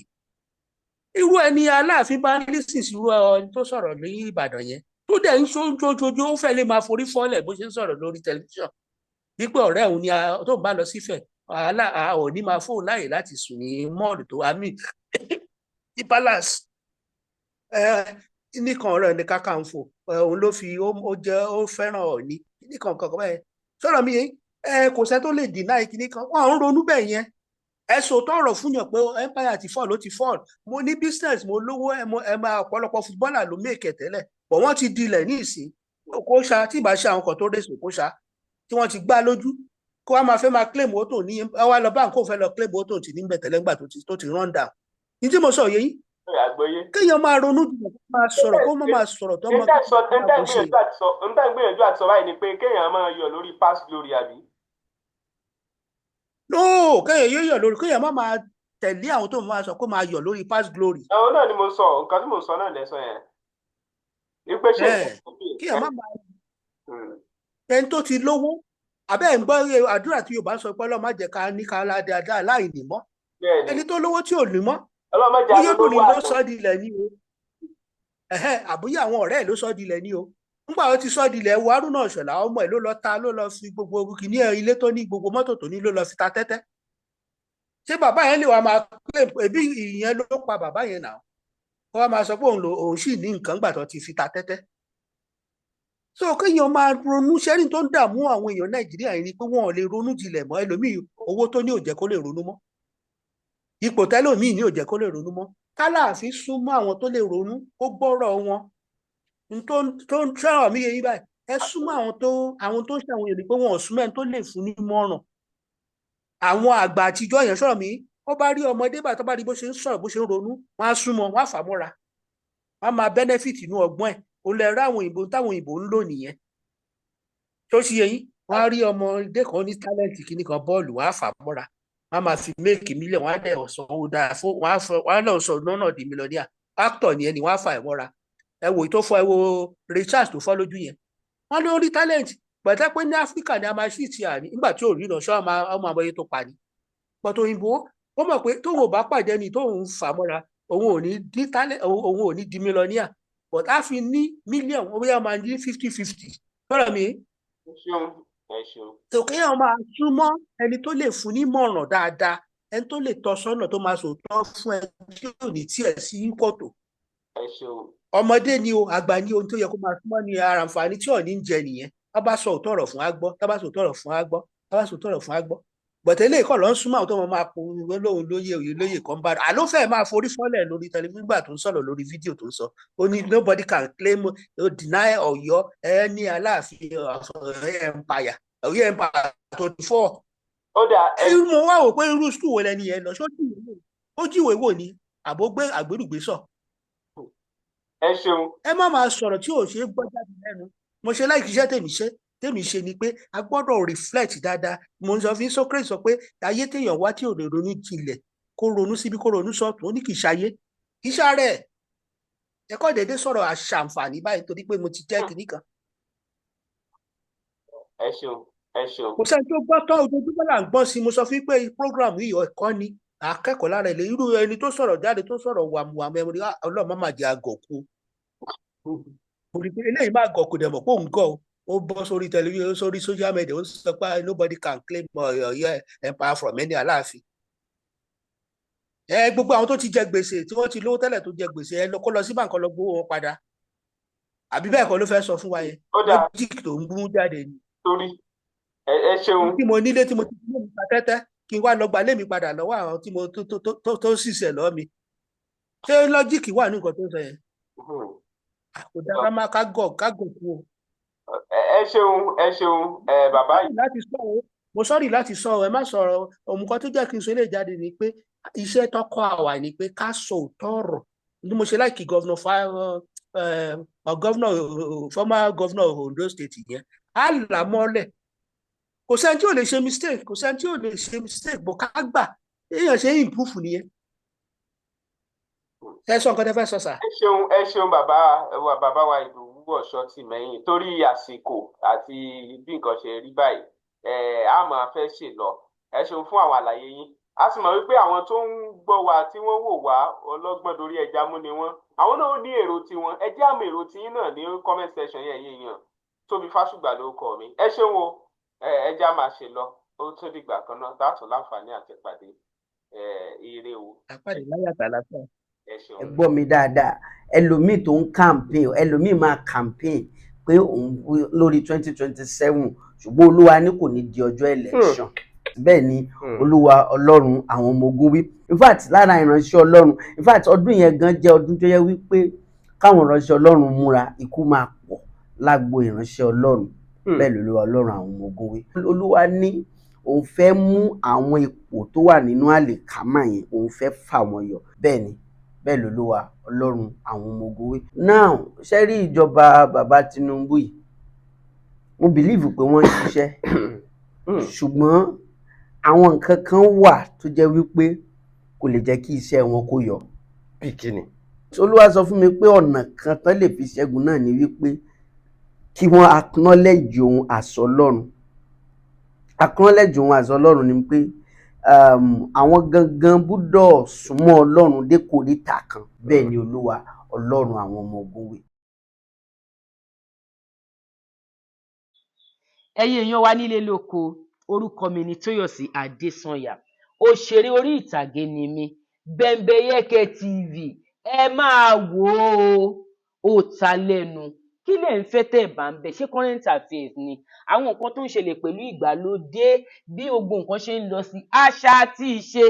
Irú ẹni Aláàfin bá ń lísìn sí irú ẹni tó sọ̀rọ̀ ní Ìbàdàn yẹn, tó dẹ̀ ń ṣojoojó, ó fẹ́ lè máa forí fọ́lẹ̀ bó ṣe ń sọ̀rọ̀ lórí tẹlifíṣàn wípé ọ̀rẹ́ òun ni tó ń bá lọ sífẹ̀, ò ní máa fóun láàyè láti sùn ní mall tó àmì ní palace nìkan. Ọ̀rẹ́ ní Kakanfò òun ló fi ó jẹ́ ó fẹ́ràn Ọ̀ọ̀ni nìkan kankan bẹ́ẹ̀. Sọ̀rọ̀ mi, kò sẹ́ tó lè deny kíní kan, wọ́n ń ronú bẹ́ẹ̀ yẹn. Ẹ sòótọ́ ọ̀rọ̀ fún yàn pé empire ti fall, ó ti fall. Mo ní business, mo lówó, ẹ máa ọ̀pọ̀lọpọ̀ footballer ló make tẹ́lẹ̀, but wọ́n ti dilẹ̀ ní ìsín. Kó ṣá tí ìbá ṣe àwọn kan tó rèsò kó ṣá tí wọ́n ti gbá lójú, kó wá máa fẹ́ máa claim owó tó ní, ẹ wá lọ báńkì, kó fẹ́ lọ claim owó tó ti ní bẹ̀tẹ̀lẹ́ ńgbà tó ti run down. Ní tí mo sọ yẹ yín, kéèyàn máa ronú jù, kó máa sọ̀rọ̀, kó má máa sọ̀rọ̀ tó máa kó ṣe. Ntẹ́ gbìyànjú àti sọ báyìí ni pé kéèyàn máa yọ̀ lórí past glory, àbí? No, kéèyàn yóò yọ̀ lórí, kéèyàn má máa tẹ̀lé àwọn tó máa sọ kó máa yọ̀ lórí past glory. Àwọn náà ni mo sọ, nǹkan tí mo sọ náà lẹ́sọ yẹn. Ìpè ṣe kéèyàn má máa ẹni tó ti lówó àbẹ́ ẹ̀ ń gbọ́ àdúrà tí Yorùbá sọ pé Ọlọ́run má jẹ́ ká ní ká dáadáa láì ní mọ́, ẹni tó lówó tí ò ní mọ́, bóyá obìnrin ló sọ di ilẹ̀ ní o. Ẹ̀hẹ́, àbúyá àwọn ọ̀rẹ́ ẹ̀ ló sọ dilẹ̀ ní o. Nígbà ó ti sọ dilẹ̀ wo Haruna Ìṣọ̀lá, ọmọ ẹ̀ ló lọ ta, ló lọ fi gbogbo kìíní ẹ̀, ilé tó ní, gbogbo mọ́tò tó ní, ló lọ fi ta tẹ́tẹ́. Ṣé bàbá yẹn lè wá máa claim ẹbí? Ìyẹn ló pa bàbá yẹn náà. Kó wá máa sọ pé òun lò, òun sì ní nǹkan gbà tó ti fi ta tẹ́tẹ́. So kéèyàn máa ronú sẹ́rìn tó ń dààmú àwọn èèyàn Nàìjíríà yìí ni pé wọn ò lè ronú jinlẹ̀ mọ́. Ẹlòmíì, owó tó ní ò jẹ́ kó lè ronú mọ́. Ipò tẹ́lòmíì ní ò jẹ́ kó lè ronú mọ́. Kálàáfín súnmọ́ àwọn tó lè ronú, kó gbọ́rọ̀ wọn. N tó ń sọ̀rọ̀ mí yé yín báyìí? Ẹ súnmọ́ àwọn tó ń ṣe àwọn èèyàn ni pé wọn ò súnmọ́ ẹni tó lè fún ní mọ̀ràn. Àwọn àgbà àtijọ́ yẹn, sọ̀rọ̀ mi, ó bá rí ọmọdé bá tó bá rí bó ṣe ń sọ̀rọ̀, bó ṣe ń ronú, wọ́n á súnmọ́, wọ́n á fà á mọ́ra, wọ́n á máa benefit inú ọgbọ́n ẹ̀. Ó lè rá àwọn òyìnbó táwọn òyìnbó ń lò nìyẹn. Tó ṣe yẹ yín, wọ́n á rí ọmọdé kan ní talent kìíní kan, bọ́ọ̀lù, wọ́n á fà á mọ́ra, wọ́n á máa fi make million, wọ́n á dẹ̀ sọ owó dáa fún wọ́n á fọ, wọ́n á lọ sọ lọ́nà di millionaire. Actor nìyẹn ni wọ́n á fà ẹ̀ mọ́ra. Ẹ wò tó fọ́, ẹ wo Richards tó fọ́ lójú yẹn, wọ́n ló rí talent gbàtà pé ní Áfíríkà ni a máa ṣì ti àní nígbà tí ò rí lọ ṣọ́ ọmọ àbọ̀yé tó pa ni. Pọ̀tò òyìnbó, ó mọ̀ pé tóun ò bá pàdé ni tóun fà mọ́ra, òun ò ní di talent, òun ò ní di millionaire, but á fi ní million, ó bóyá máa ní 50-50 tọ́lá mi. Ẹ ṣeun, ẹ ṣeun. Tó kéèyàn máa súnmọ́ ẹni tó lè fún ní mọ̀ràn dáadáa, ẹni tó lè tọ́ sọ́nà, tó máa sòótọ́ fún ẹ, tí ò ní tiẹ̀ sí kòtò. Ẹ ṣeun. Ọmọdé ni o, àgbà ni, ohun tó yẹ kó máa súnmọ́ ní ara àǹfààní tí ò ní ń jẹ nìyẹn. Tá bá sọ òótọ́ ọ̀rọ̀ fún á gbọ́, tá bá sọ òótọ́ ọ̀rọ̀ fún á gbọ́, tá bá sọ òótọ́ ọ̀rọ̀ fún á gbọ́. Bọ̀tẹ́ ilé ìkọ́ lọ ń súnmọ́ àwọn tó máa po lóhun lóye òye lóye kan bá àló fẹ́ẹ́ máa forí fọ́lẹ̀ lórí tẹlifíṣàn nígbà tó ń sọ̀rọ̀ lórí fídíò tó ń sọ. Ó ní nobody can claim or deny Ọ̀yọ́ ẹni Aláàfin empire, Ọ̀yọ́ empire 24. Ó dáa, ẹ Irú mo wá wò pé irú school wo lẹni yẹn lọ? Ṣó ó jíwèé wò ni àbó gbé àgbérùgbé sọ? Ẹ ṣeun. Ẹ má máa sọ̀rọ̀ tí ò ṣe é gbọ́ jáde lẹ́nu. Mo ṣe láì ṣiṣẹ́ tèmi ṣe ni pé a gbọ́dọ̀ reflect dáadáa. Mo ń sọ fún Socrates sọ pé ayé téèyàn wá tí ò lè ronú jinlẹ̀, kó ronú síbi, kó ronú sọ́tún, ó ní kì í ṣayé, kì í ṣàárẹ̀. Ẹ̀kọ́ dédé sọ̀rọ̀ àṣàǹfààní báyìí torí pé mo ti jẹ́ kinní kan. Ẹ ṣeun, ẹ ṣeun. Kò sẹ́ni tó gbọ́ tán, ojoojúmọ́ là ń gbọ́ sí i. Mo sọ fún pé program yìí, ẹ̀kọ́ ni akẹ́kọ̀ọ́ lára ilé. Irú ẹni tó sọ̀rọ̀ jáde, tó sọ̀rọ̀ wàmùwàmù, ẹ̀mí Ọlọ́run má má jẹ́ àgọ̀ kú. Mo rí i pé eléyìí má gọ̀, kò dẹ̀ mọ̀ pé òun gọ̀ o. Ó bọ́ sórí tẹlifíṣàn, sórí social media, ó sọ pé nobody can claim Ọ̀yọ́ empire from any Aláàfin. Ẹ gbogbo àwọn tó ti jẹ gbèsè, tí wọ́n ti lówó tẹ́lẹ̀, tó jẹ gbèsè, ẹ kó lọ sí báǹkì, lọ gbowó wọn padà. Àbí bẹ́ẹ̀ kọ́ ló fẹ́ sọ fún wa yẹn? Ó dáa. Logic tó ń gún jáde ni. Torí ẹ ṣeun. Tí mo nílé tí mo ti fi mi ta tẹ́tẹ́, kí n wá lọ gba lé mi padà lọ́wọ́ àwọn tí mo tó ṣìṣẹ́ lọ́wọ́ mi. Ṣé logic wà ní nǹkan tó ń sọ yẹn? Kò dáa ká má ká gọ̀ kú o. Ẹ ṣeun, ẹ ṣeun, ẹ bàbá yìí. Láti sọ o, mo sorry láti sọ ọ, ẹ má sọ̀rọ̀. Òmùkọ́ tó jẹ́ kí n sọ eléyìí jáde ni pé iṣẹ́ tọkọ àwa ni pé ká sọ òótọ́ ọ̀rọ̀. Ní mo ṣe like governor, governor, former governor of Ondo State yẹn, á là mọ́lẹ̀. Kò sẹ́ni tí ò lè ṣe mistake, kò sẹ́ni tí ò lè ṣe mistake bó ká gbà èèyàn ṣe improve nìyẹn. Ẹ sọ nǹkan tẹ́ fẹ́ sọ sà. Ẹ ṣeun, ẹ ṣeun, bàbá wa, bàbá wa Ìdòwú Ọ̀ṣọ́tìmẹ́yìn. Torí àsìkò àti bí nǹkan ṣe rí báyìí, ẹ á máa fẹ́ ṣe lọ. Ẹ ṣeun fún àwọn àlàyé yín. A sì mọ̀ wípé àwọn tó ń gbọ́ wa, tí wọ́n wò wá, ọlọ́gbọ́n dorí ẹja mú ni wọ́n. Àwọn náà ní èrò tiwọn. Ẹ jẹ́ àmì èrò tiyín náà ní comment section yẹn. Yín yàn Tóbi Fásùgbà ló kọ mi. Ẹ ṣeun o. Ẹ jẹ́ á máa ṣe lọ. Ó tó dìgbà kan náà dáàtún láǹfààní àti pàdé. Ire o. Àpàdé láyé àtàlàfíà. Ẹ ṣeun. Ẹ gbọ́ mi dáadáa. Ẹlòmíì tó ń campaign, ẹlòmíì máa campaign pé òun lórí 2027, ṣùgbọ́n Olúwa ní kò ní di ọjọ́ election. Bẹ́ẹ̀ ni Olúwa Ọlọ́run àwọn ọmọ ogun wí. In fact, lára ìránṣẹ́ Ọlọ́run, in fact, ọdún yẹn gan jẹ́ ọdún tó yẹ wípé káwọn ìránṣẹ́ Ọlọ́run múra, ikú máa pọ̀ lágbo ìránṣẹ́ Ọlọ́run. Bẹ́ẹ̀ lolúwa Ọlọ́run àwọn ọmọ ogun wí. Olúwa ní òun fẹ́ mú àwọn ipò tó wà nínú àlìkámà yẹn, òun fẹ́ fà wọ́n yọ. Bẹ́ẹ̀ ni, bẹ́ẹ̀ lolúwa Ọlọ́run àwọn ọmọ ogun wí. Now, ṣe rí ìjọba bàbá Tinubu yìí, mo believe pé wọ́n ń ṣiṣẹ́, ṣùgbọ́n àwọn nǹkan kan wà tó jẹ́ wípé kò lè jẹ́ kí iṣẹ́ wọn kó yọ. Bí kíni? Olúwa sọ fún mi pé ọ̀nà kan tán lè fi ṣẹ́gun náà ni wípé kí wọ́n acknowledge òun as Ọlọ́run. Acknowledge òun as Ọlọ́run ni pé àwọn gangan gbúdọ̀ súnmọ́ Ọlọ́run dé kòríta kan. Bẹ́ẹ̀ ni Olúwa Ọlọ́run àwọn ọmọ ogun wí. Ẹ̀yin èèyàn wa nílé lóko, orúkọ mi ni Tóyọ̀sí Adésànyà, òṣèré orí ìtàgé ni mí. Bembeyeke TV, ẹ máa wò ó, ó ta lẹ́nu. Kí lẹ̀ ń fẹ́ tẹ́ ẹ̀ bá ń bẹ̀? Ṣé current affairs ni? Àwọn nǹkan tó ń ṣẹlẹ̀ pẹ̀lú ìgbàlódé, bí gbogbo nǹkan ṣe ń lọ sí, àṣà àti ìṣe,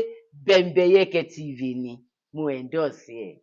Bembeyeke TV ni mo endorse ẹ̀.